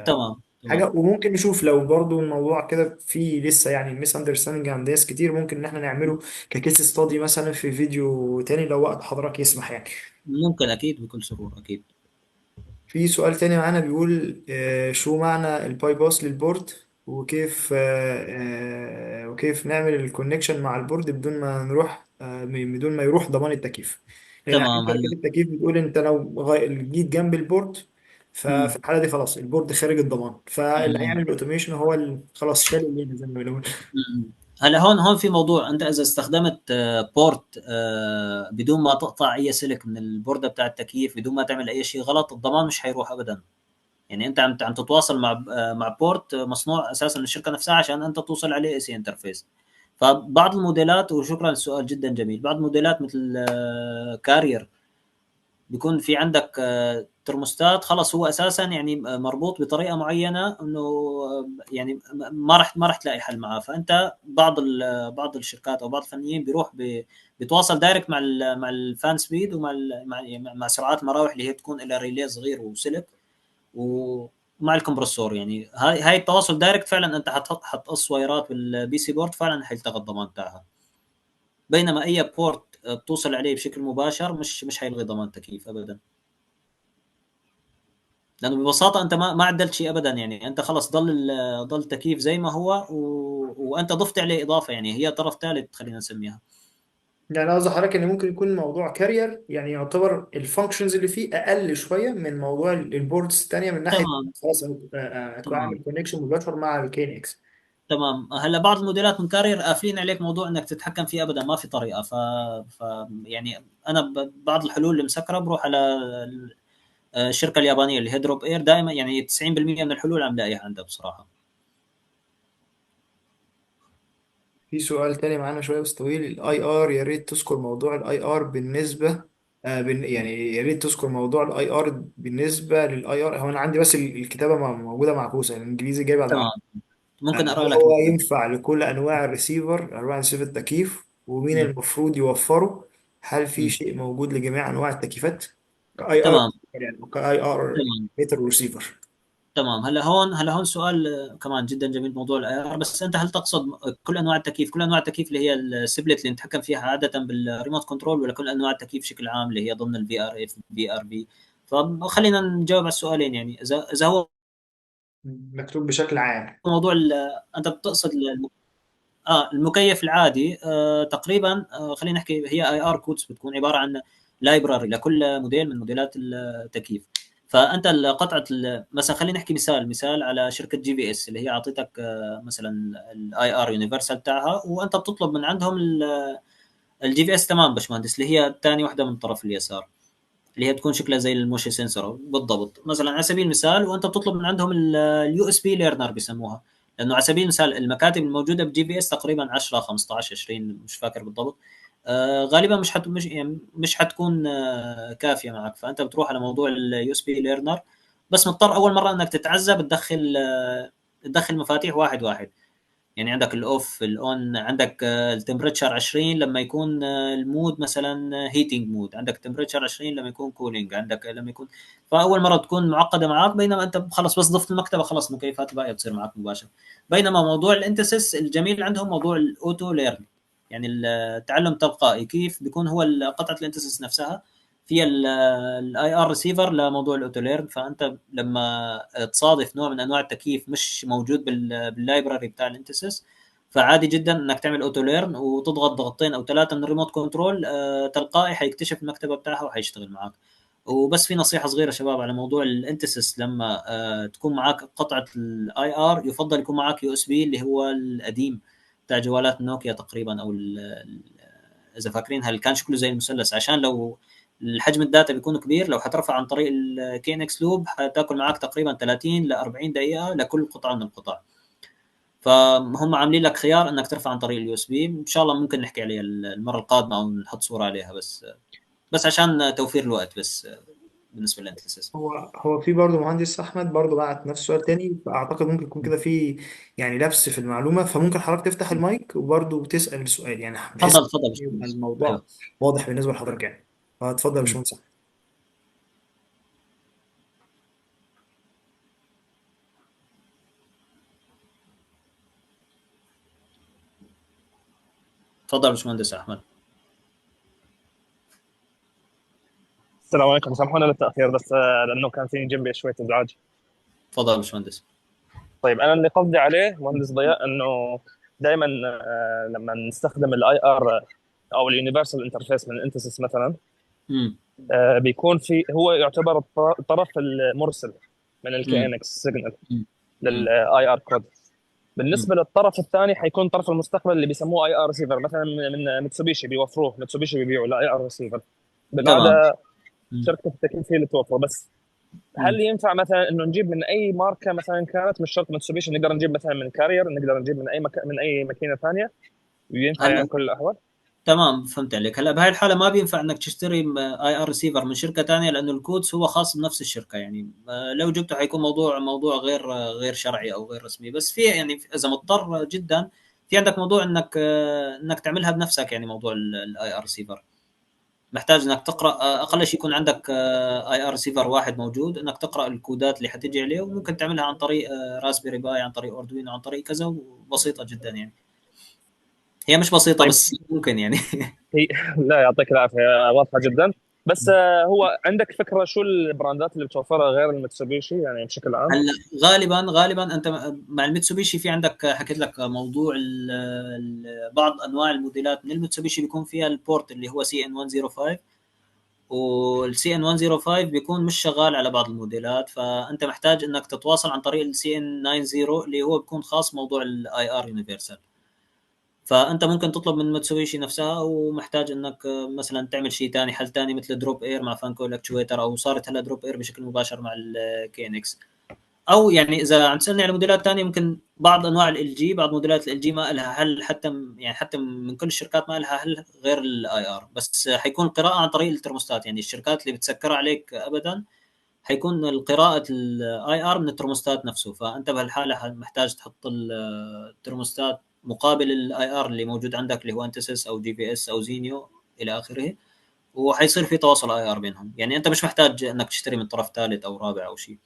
تمام. حاجة، وممكن نشوف لو برضو الموضوع كده فيه لسه يعني misunderstanding عند ناس كتير، ممكن ان احنا نعمله ك case study مثلا في فيديو تاني لو وقت حضرتك يسمح يعني. ممكن، اكيد، بكل سرور، اكيد. في سؤال تاني معانا بيقول شو معنى ال bypass لل board، وكيف نعمل ال connection مع ال board بدون ما نروح، بدون ما يروح ضمان التكييف. لان عارفين تمام. شركات هلا التكييف بتقول انت لو جيت جنب ال board ففي الحالة دي خلاص ال board خارج الضمان، فاللي هيعمل ال automation هو خلاص شال الليلة زي ما بيقولوا. هلا هون في موضوع، انت اذا استخدمت port بدون ما تقطع اي سلك من البورده بتاع التكييف، بدون ما تعمل اي شيء غلط، الضمان مش حيروح ابدا. يعني انت عم تتواصل مع port مصنوع اساسا من الشركة نفسها عشان انت توصل عليه AC interface. فبعض الموديلات، وشكرا السؤال جدا جميل، بعض الموديلات مثل Carrier بيكون في عندك ترموستات خلص هو اساسا يعني مربوط بطريقة معينة انه يعني ما راح تلاقي حل معاه. فانت بعض الشركات او بعض الفنيين بيروح بيتواصل direct مع ال fan speed ومع مع سرعات المراوح اللي هي بتكون لها relay صغير وسلك ومع ال compressor. يعني هاي التواصل direct فعلا انت حتقص وايرات بال PC board فعلا حيلتغى الضمان تاعها. بينما اي port بتوصل عليه بشكل مباشر مش حيلغي ضمان تكييف ابدا، لانه ببساطة انت ما عدلت شيء ابدا. يعني انت خلص ضل التكييف زي ما هو وانت ضفت عليه اضافه، يعني هي طرف ثالث خلينا نسميها. يعني قصدي حضرتك ان ممكن يكون موضوع Carrier يعني يعتبر ال functions اللي فيه اقل شوية من موضوع ال boards الثانية من ناحية خلاص اعمل connection مباشر مع ال KNX. تمام. هلا بعض الموديلات من Carrier قافلين عليك موضوع انك تتحكم فيه ابدا، ما في طريقه. ف يعني انا بعض الحلول اللي مسكره بروح على الشركة اليابانية اللي هي Drop Air، دائما يعني 90% من الحلول عم لاقيها عندها بصراحة. في سؤال تاني معانا شوية بس طويل، ال IR، يا ريت تذكر موضوع ال IR بالنسبة، يعني يا ريت تذكر موضوع ال IR بالنسبة لل IR. هو انا عندي بس الكتابة موجودة معكوسة، يعني الانجليزي جاي بعد العربي. تمام. ممكن اقرا هل لك. هو ينفع لكل انواع الريسيفر، انواع ريسيفر التكييف، ومين مم. المفروض يوفره؟ هل في مم. شيء موجود لجميع انواع التكييفات؟ اي ار تمام. يعني IR تمام. meter receiver. تمام. هلا هون سؤال كمان جدا جميل، موضوع ال IR. بس انت هل تقصد كل انواع التكييف، كل انواع التكييف اللي هي ال split اللي نتحكم فيها عادة بال remote control، ولا كل انواع التكييف بشكل عام اللي هي ضمن الفي ار اف في ار في؟ فخلينا نجاوب على السؤالين. يعني اذا هو مكتوب بشكل عام. موضوع انت بتقصد المكيف العادي، تقريبا، خلينا نحكي هي IR codes بتكون عبارة عن library لكل موديل من موديلات التكييف. فانت قطعه مثلا خلينا نحكي مثال على شركة JVS اللي هي اعطتك مثلا ال IR universal تاعها، وانت بتطلب من عندهم ال JVS. تمام باشمهندس، اللي هي ثاني وحده من طرف اليسار اللي هي تكون شكلها زي ال motion sensor بالضبط مثلا على سبيل المثال. وانت بتطلب من عندهم ال USB learner بيسموها، لانه على سبيل المثال المكاتب الموجودة ب JVS تقريبا 10 15 20 مش فاكر بالضبط، غالبا مش حت مش يعني مش حتكون كافيه معك. فانت بتروح على موضوع ال USB learner، بس مضطر اول مرة انك تتعذب تدخل مفاتيح واحد واحد. يعني عندك ال off ال on، عندك ال temperature 20 لما يكون ال mode مثلا heating mode، عندك temperature 20 لما يكون cooling، عندك لما يكون، فاول مرة تكون معقدة معك، بينما انت خلص بس ضفت المكتبة خلص المكيفات الباقية بتصير معك مباشرة. بينما موضوع ال Intesis الجميل عندهم موضوع ال auto learn، يعني التعلم التلقائي، كيف بيكون هو قطعه ال Intesis نفسها فيها ال IR receiver لموضوع ال auto learn. فانت لما تصادف نوع من انواع التكييف مش موجود بال library بتاع ال Intesis، فعادي جدا انك تعمل auto learn وتضغط ضغطتين او ثلاثة من ال remote control، تلقائي حيكتشف المكتبة بتاعها وحيشتغل معك. وبس في نصيحة صغيرة شباب على موضوع ال Intesis، لما تكون معك قطعه ال IR يفضل يكون معك USB اللي هو القديم بتاع جوالات نوكيا تقريبا، او اذا فاكرين هل كان شكله زي المثلث، عشان لو الحجم ال data بيكون كبير لو حترفع عن طريق ال KNX loop حتاكل معك تقريبا 30 ل 40 دقيقة لكل قطعه من القطع. فهم عاملين لك خيار انك ترفع عن طريق ال USB، ان شاء الله ممكن نحكي عليها المرة القادمة او نحط صوره عليها، بس عشان توفير الوقت بس بالنسبة لل Intesis. هو في برضه مهندس احمد برضه بعت نفس السؤال تاني، فاعتقد ممكن يكون كده في يعني لبس في المعلومة، فممكن حضرتك تفتح المايك وبرضه تسال السؤال، يعني بحيث تفضل تفضل يبقى باشمهندس. الموضوع ايوه. واضح بالنسبة لحضرتك يعني. فاتفضل يا باشمهندس احمد. تفضل يا باشمهندس احمد. السلام عليكم، سامحونا للتاخير بس لانه كان في جنبي شوية ازعاج. تفضل يا باشمهندس. طيب انا اللي قصدي عليه مهندس ضياء انه دائما لما نستخدم ال IR او ال universal interface من Intesis مثلا، بيكون في هو يعتبر الطرف المرسل من ال KNX signal لل IR code. بالنسبة للطرف الثاني حيكون طرف المستقبل اللي بيسموه IR receiver، مثلا من ميتسوبيشي بيوفروه، ميتسوبيشي بيبيعوا ال IR receiver. بالعادة شركة التكييف هي اللي توفره. بس هل ينفع مثلا انه نجيب من اي ماركة مثلا كانت، مش شرط ميتسوبيشي، نقدر نجيب مثلا من Carrier، نقدر نجيب من اي من اي ماكينة ثانية، وينفع يعني كل الاحوال؟ تمام، فهمت عليك. هلا بهاي الحالة ما بينفع انك تشتري IR receiver من شركة ثانية، لانه ال codes هو خاص بنفس الشركة، يعني لو جبته حيكون موضوع غير شرعي او غير رسمي. بس في يعني اذا مضطر جدا في عندك موضوع انك تعملها بنفسك، يعني موضوع ال IR receiver محتاج انك تقرا، اقل شيء يكون عندك IR receiver واحد موجود، انك تقرا الكودات اللي حتيجي عليه، وممكن تعملها عن طريق Raspberry Pi، عن طريق Arduino، عن طريق كذا، وبسيطة جدا يعني. هي مش بسيطة. طيب. بس ممكن يعني. هي لا يعطيك العافية، واضحة جدا. بس هو عندك فكرة شو البراندات اللي بتوفرها غير الميتسوبيشي يعني بشكل عام؟ هلا غالبا انت مع الميتسوبيشي في عندك، حكيت لك موضوع بعض انواع الموديلات من الميتسوبيشي بيكون فيها ال port اللي هو CN 105، وال CN 105 بيكون مش شغال على بعض الموديلات، فانت محتاج انك تتواصل عن طريق ال CN 90 اللي هو بيكون خاص موضوع ال IR universal. فانت ممكن تطلب من ميتسوبيشي نفسها، ومحتاج انك مثلا تعمل شيء ثاني، حل ثاني مثل drop air مع fan coil actuator، او صارت هلا drop air بشكل مباشر مع ال KNX. او يعني اذا عم تسالني على موديلات ثانية، ممكن بعض انواع ال جي، بعض موديلات ال جي ما لها حل، حتى يعني حتى من كل الشركات ما لها حل غير ال IR، بس حيكون قراءة عن طريق الترموستات. يعني الشركات اللي بتسكرها عليك ابدا حيكون القراءة ال IR من الترموستات نفسه، فانت بهالحالة محتاج تحط الترموستات مقابل ال IR اللي موجود عندك اللي هو Intesis او GVS او Zennio الى اخره، وحيصير في تواصل IR بينهم. يعني انت مش محتاج انك تشتري من طرف ثالث او رابع او شيء.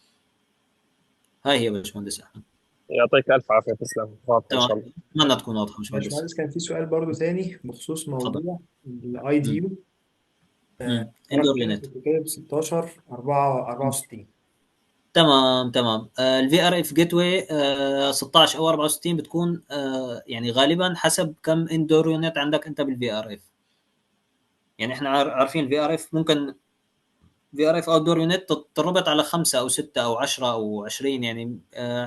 هاي هي يا باشمهندس احمد. يعطيك الف عافية، تسلم، واضح ان شاء تمام، الله. اتمنى تكون واضحة باشمهندس. باشمهندس كان في سؤال برضو تاني بخصوص تفضل. موضوع ال IDU. indoor unit. كده 16 4 64. تمام. ال VRF gateway 16 او 64 بتكون يعني غالبا حسب كم indoor unit عندك انت بال VRF. يعني احنا عارفين ال VRF ممكن VRF outdoor unit تربط على 5 او 6 او 10 او 20، يعني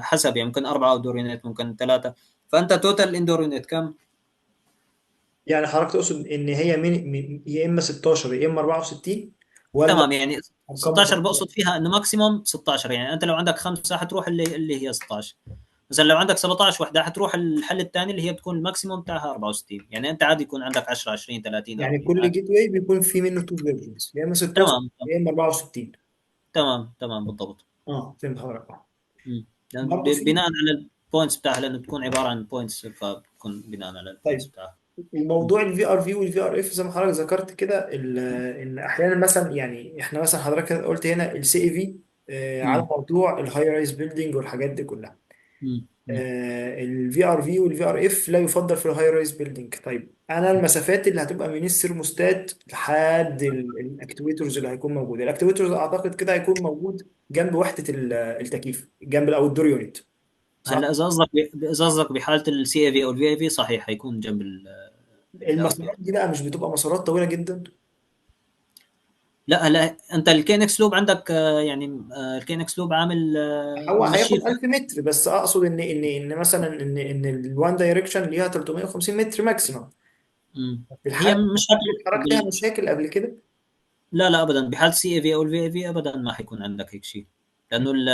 حسب، يعني ممكن 4 outdoor unit، ممكن 3، فانت total indoor unit كم؟ يعني حضرتك تقصد ان هي من يا اما 16 يا اما 64 ولا تمام، يعني ارقام 16 متفاوتة؟ بقصد فيها انه maximum 16. يعني انت لو عندك 5 حتروح اللي هي 16، مثلا لو عندك 17 وحده حتروح الحل الثاني اللي هي بتكون ال maximum بتاعها 64. يعني انت عادي يكون عندك 10 20 30 يعني 40 كل عادي. gateway بيكون في منه two versions، يا اما 16 تمام يا اما 64. تمام بالضبط. فهمت حضرتك. لأن برضه في بناء على ال points بتاعها، لانه بتكون عبارة عن points، فبتكون بناء على ال points طيب بتاعها. الموضوع ال VRV وال VRF زي ما حضرتك ذكرت كده، ان احيانا مثلا يعني احنا مثلا حضرتك قلت هنا ال CAV على موضوع ال high rise building والحاجات دي كلها. ال VRV وال VRF لا يفضل في ال high rise building. طيب انا المسافات اللي هتبقى من السيرموستات لحد ال actuators اللي هيكون موجود، ال actuators اعتقد كده هيكون موجود جنب وحده التكييف، جنب ال outdoor unit، صح؟ هلا اذا قصدك بحاله ال CAV او ال VAV صحيح حيكون جنب المسارات دي بقى مش بتبقى مسارات طويلة جدا؟ لا هلا انت ال KNX loop عندك، يعني ال KNX loop عامل هو هياخد مشي 1000 متر بس، اقصد ان ان ان مثلا ان ان ال one direction ليها 350 متر maximum. في هي الحالة مش حضرتك فيها مشاكل قبل كده؟ لا لا ابدا، بحال CAV او ال VAV ابدا ما حيكون عندك هيك شيء، لانه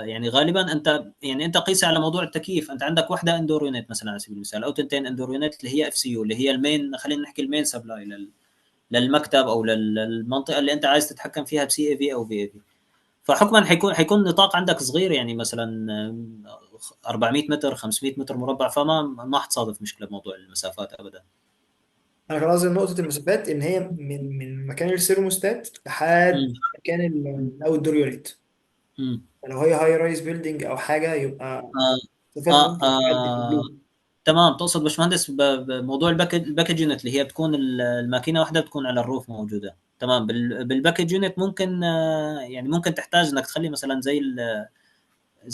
يعني غالبا انت يعني انت قيس على موضوع التكييف، انت عندك وحده indoor unit مثلا على سبيل المثال، او تنتين indoor unit اللي هي FCU، اللي هي ال main، خلينا نحكي ال main supply للمكتب او للمنطقة اللي انت عايز تتحكم فيها ب CAV او VAV. فحكما حيكون نطاق عندك صغير، يعني مثلا 400 متر 500 متر مربع، فما ما حتصادف مشكلة بموضوع المسافات ابدا. انا كان قصدي نقطة المسافات ان هي من مكان السيرموستات لحد مكان ال outdoor unit. لو هي high rise building او حاجة يبقى مسافات ممكن تعدي في ال loop. تمام. تقصد باشمهندس بموضوع ال package unit اللي هي بتكون الماكينة واحدة بتكون على ال roof موجودة. تمام. بال package unit ممكن، يعني ممكن تحتاج انك تخلي مثلا زي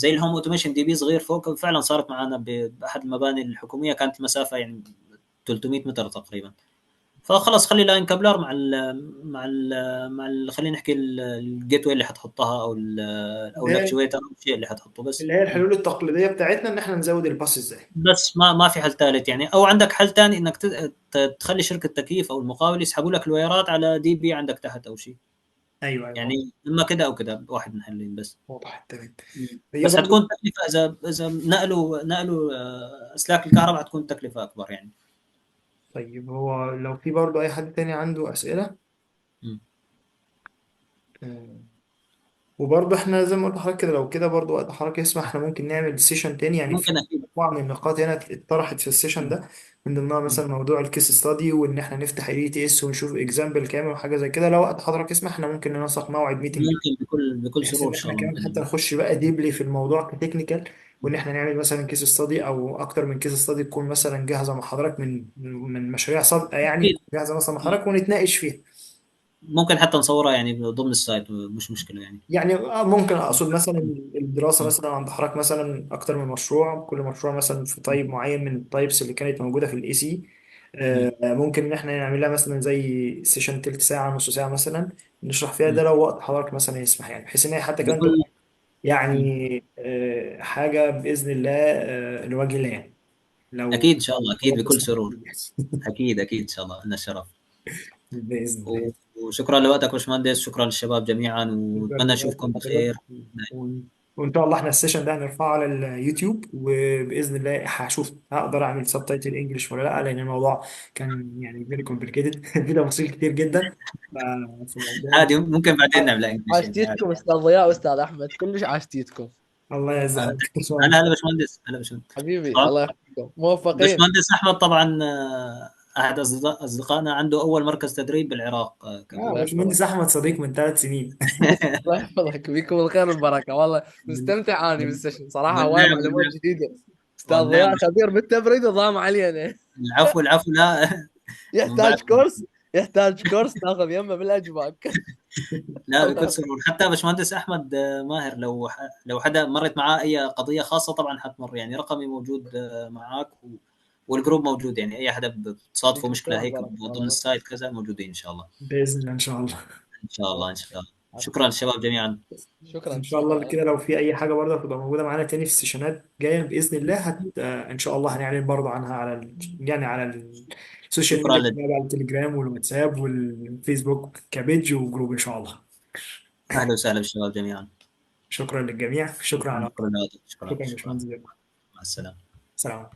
ال home automation DB صغير فوق. فعلا صارت معنا باحد المباني الحكومية، كانت المسافة يعني 300 متر تقريبا، فخلص خلي line coupler مع ال خلينا نحكي ال gateway اللي حتحطها او ال actuator او الشيء اللي حتحطه بس. اللي هي الحلول التقليدية بتاعتنا ان احنا نزود الباص ازاي، بس ما في حل ثالث يعني. او عندك حل ثاني انك تخلي شركة تكييف او المقاول يسحبوا لك الوايرات على DB عندك تحت او شيء. ايوه يعني اما كده او كده، واحد من حلين بس. واضح. تمام. بس حتكون تكلفة اذا نقلوا اسلاك الكهرباء حتكون تكلفة اكبر يعني. طيب هو لو في برضه اي حد تاني عنده اسئلة؟ وبرضه احنا زي ما قلت لحضرتك كده، لو كده برضه وقت حضرتك يسمح احنا ممكن نعمل session تاني، يعني في ممكن اكيد مجموعة من النقاط هنا اتطرحت في ال session ده، من ضمنها مثلا موضوع ال case study، وان احنا نفتح ال ETS ونشوف example كامل وحاجه زي كده. لو وقت حضرتك يسمح احنا ممكن ننسق موعد meeting، ممكن بكل بحيث سرور ان ان شاء احنا الله. كمان حتى نخش بقى deeply في الموضوع ك technical، وان احنا نعمل مثلا case study او اكتر من case study تكون مثلا جاهزة مع حضرتك من مشاريع سابقه، يعني جاهزة مثلا مع حضرتك ونتناقش فيها. ممكن حتى نصورها يعني ضمن ال site، مش مشكلة يعني. يعني ممكن اقصد مثلا الدراسة مثلا عند حضرتك مثلا اكتر من مشروع، كل مشروع مثلا في type معين من ال types اللي كانت موجودة في ال AC، ممكن ان احنا نعملها مثلا زي session تلت ساعة نص ساعة مثلا نشرح فيها ده، لو وقت حضرتك مثلا يسمح، يعني بحيث ان هي حتى كمان تبقى يعني حاجة باذن الله لوجه الله يعني. لو اكيد ان شاء الله، اكيد بكل سرور. اكيد اكيد ان شاء الله، لنا الشرف باذن الله. وشكرا لوقتك باشمهندس، شكرا للشباب جميعا، واتمنى اشوفكم بخير. وان شاء الله احنا ال session ده هنرفعه على اليوتيوب، وباذن الله هشوف هقدر اعمل subtitle English ولا لا، لان الموضوع كان يعني very complicated، في تفاصيل كتير جدا. في الموضوع عادي، ممكن بعدين نعملها English يعني عادي. عاشتيتكم استاذ ضياء واستاذ احمد، كلش عاشتيتكم. الله يعز حضرتك ان شاء هلا الله. هلا باشمهندس، هلا باشمهندس. حبيبي طبعاً. الله يحفظكم، موفقين. باشمهندس احمد طبعا احد اصدقائنا عنده اول مركز تدريب بالعراق، كمان. باشمهندس احمد صديق من 3 سنين. الله يحفظك، بيكم الخير والبركة، والله مستمتع اني بال session صراحة، هواي والنعم معلومات والنعم. جديدة. استاذ والنعم. ضياء خبير بالتبريد وضام علينا. العفو العفو، لا من يحتاج بعد course، يحتاج course ناخذ يمه بالاجباك. لا بكل سرور. حتى باشمهندس احمد ماهر لو حدا مرت معاه اي قضية خاصة طبعا حتمر، يعني رقمي موجود معاك وال group موجود، يعني اي حدا بتصادفه مشكلة هيك ضمن ال site كذا موجودين ان شاء الله. باذن الله ان شاء الله. ان شاء الله ان شاء الله. شكرا للشباب جميعا. شكرا. ان شاء الله كده لو في اي حاجة برضه هتبقى موجودة معانا تاني في ال session ات جاية باذن الله ان شاء الله هنعلن برضه عنها على يعني على ال social شكرا ميديا لك. بقى، على التليجرام والواتساب والفيسبوك ك page و group ان شاء الله. اهلا وسهلا بالشباب جميعا. شكرا للجميع، شكرا على شكرا لك. شكرا شكرا يا شكرا. باشمهندس. مع السلامة. سلام.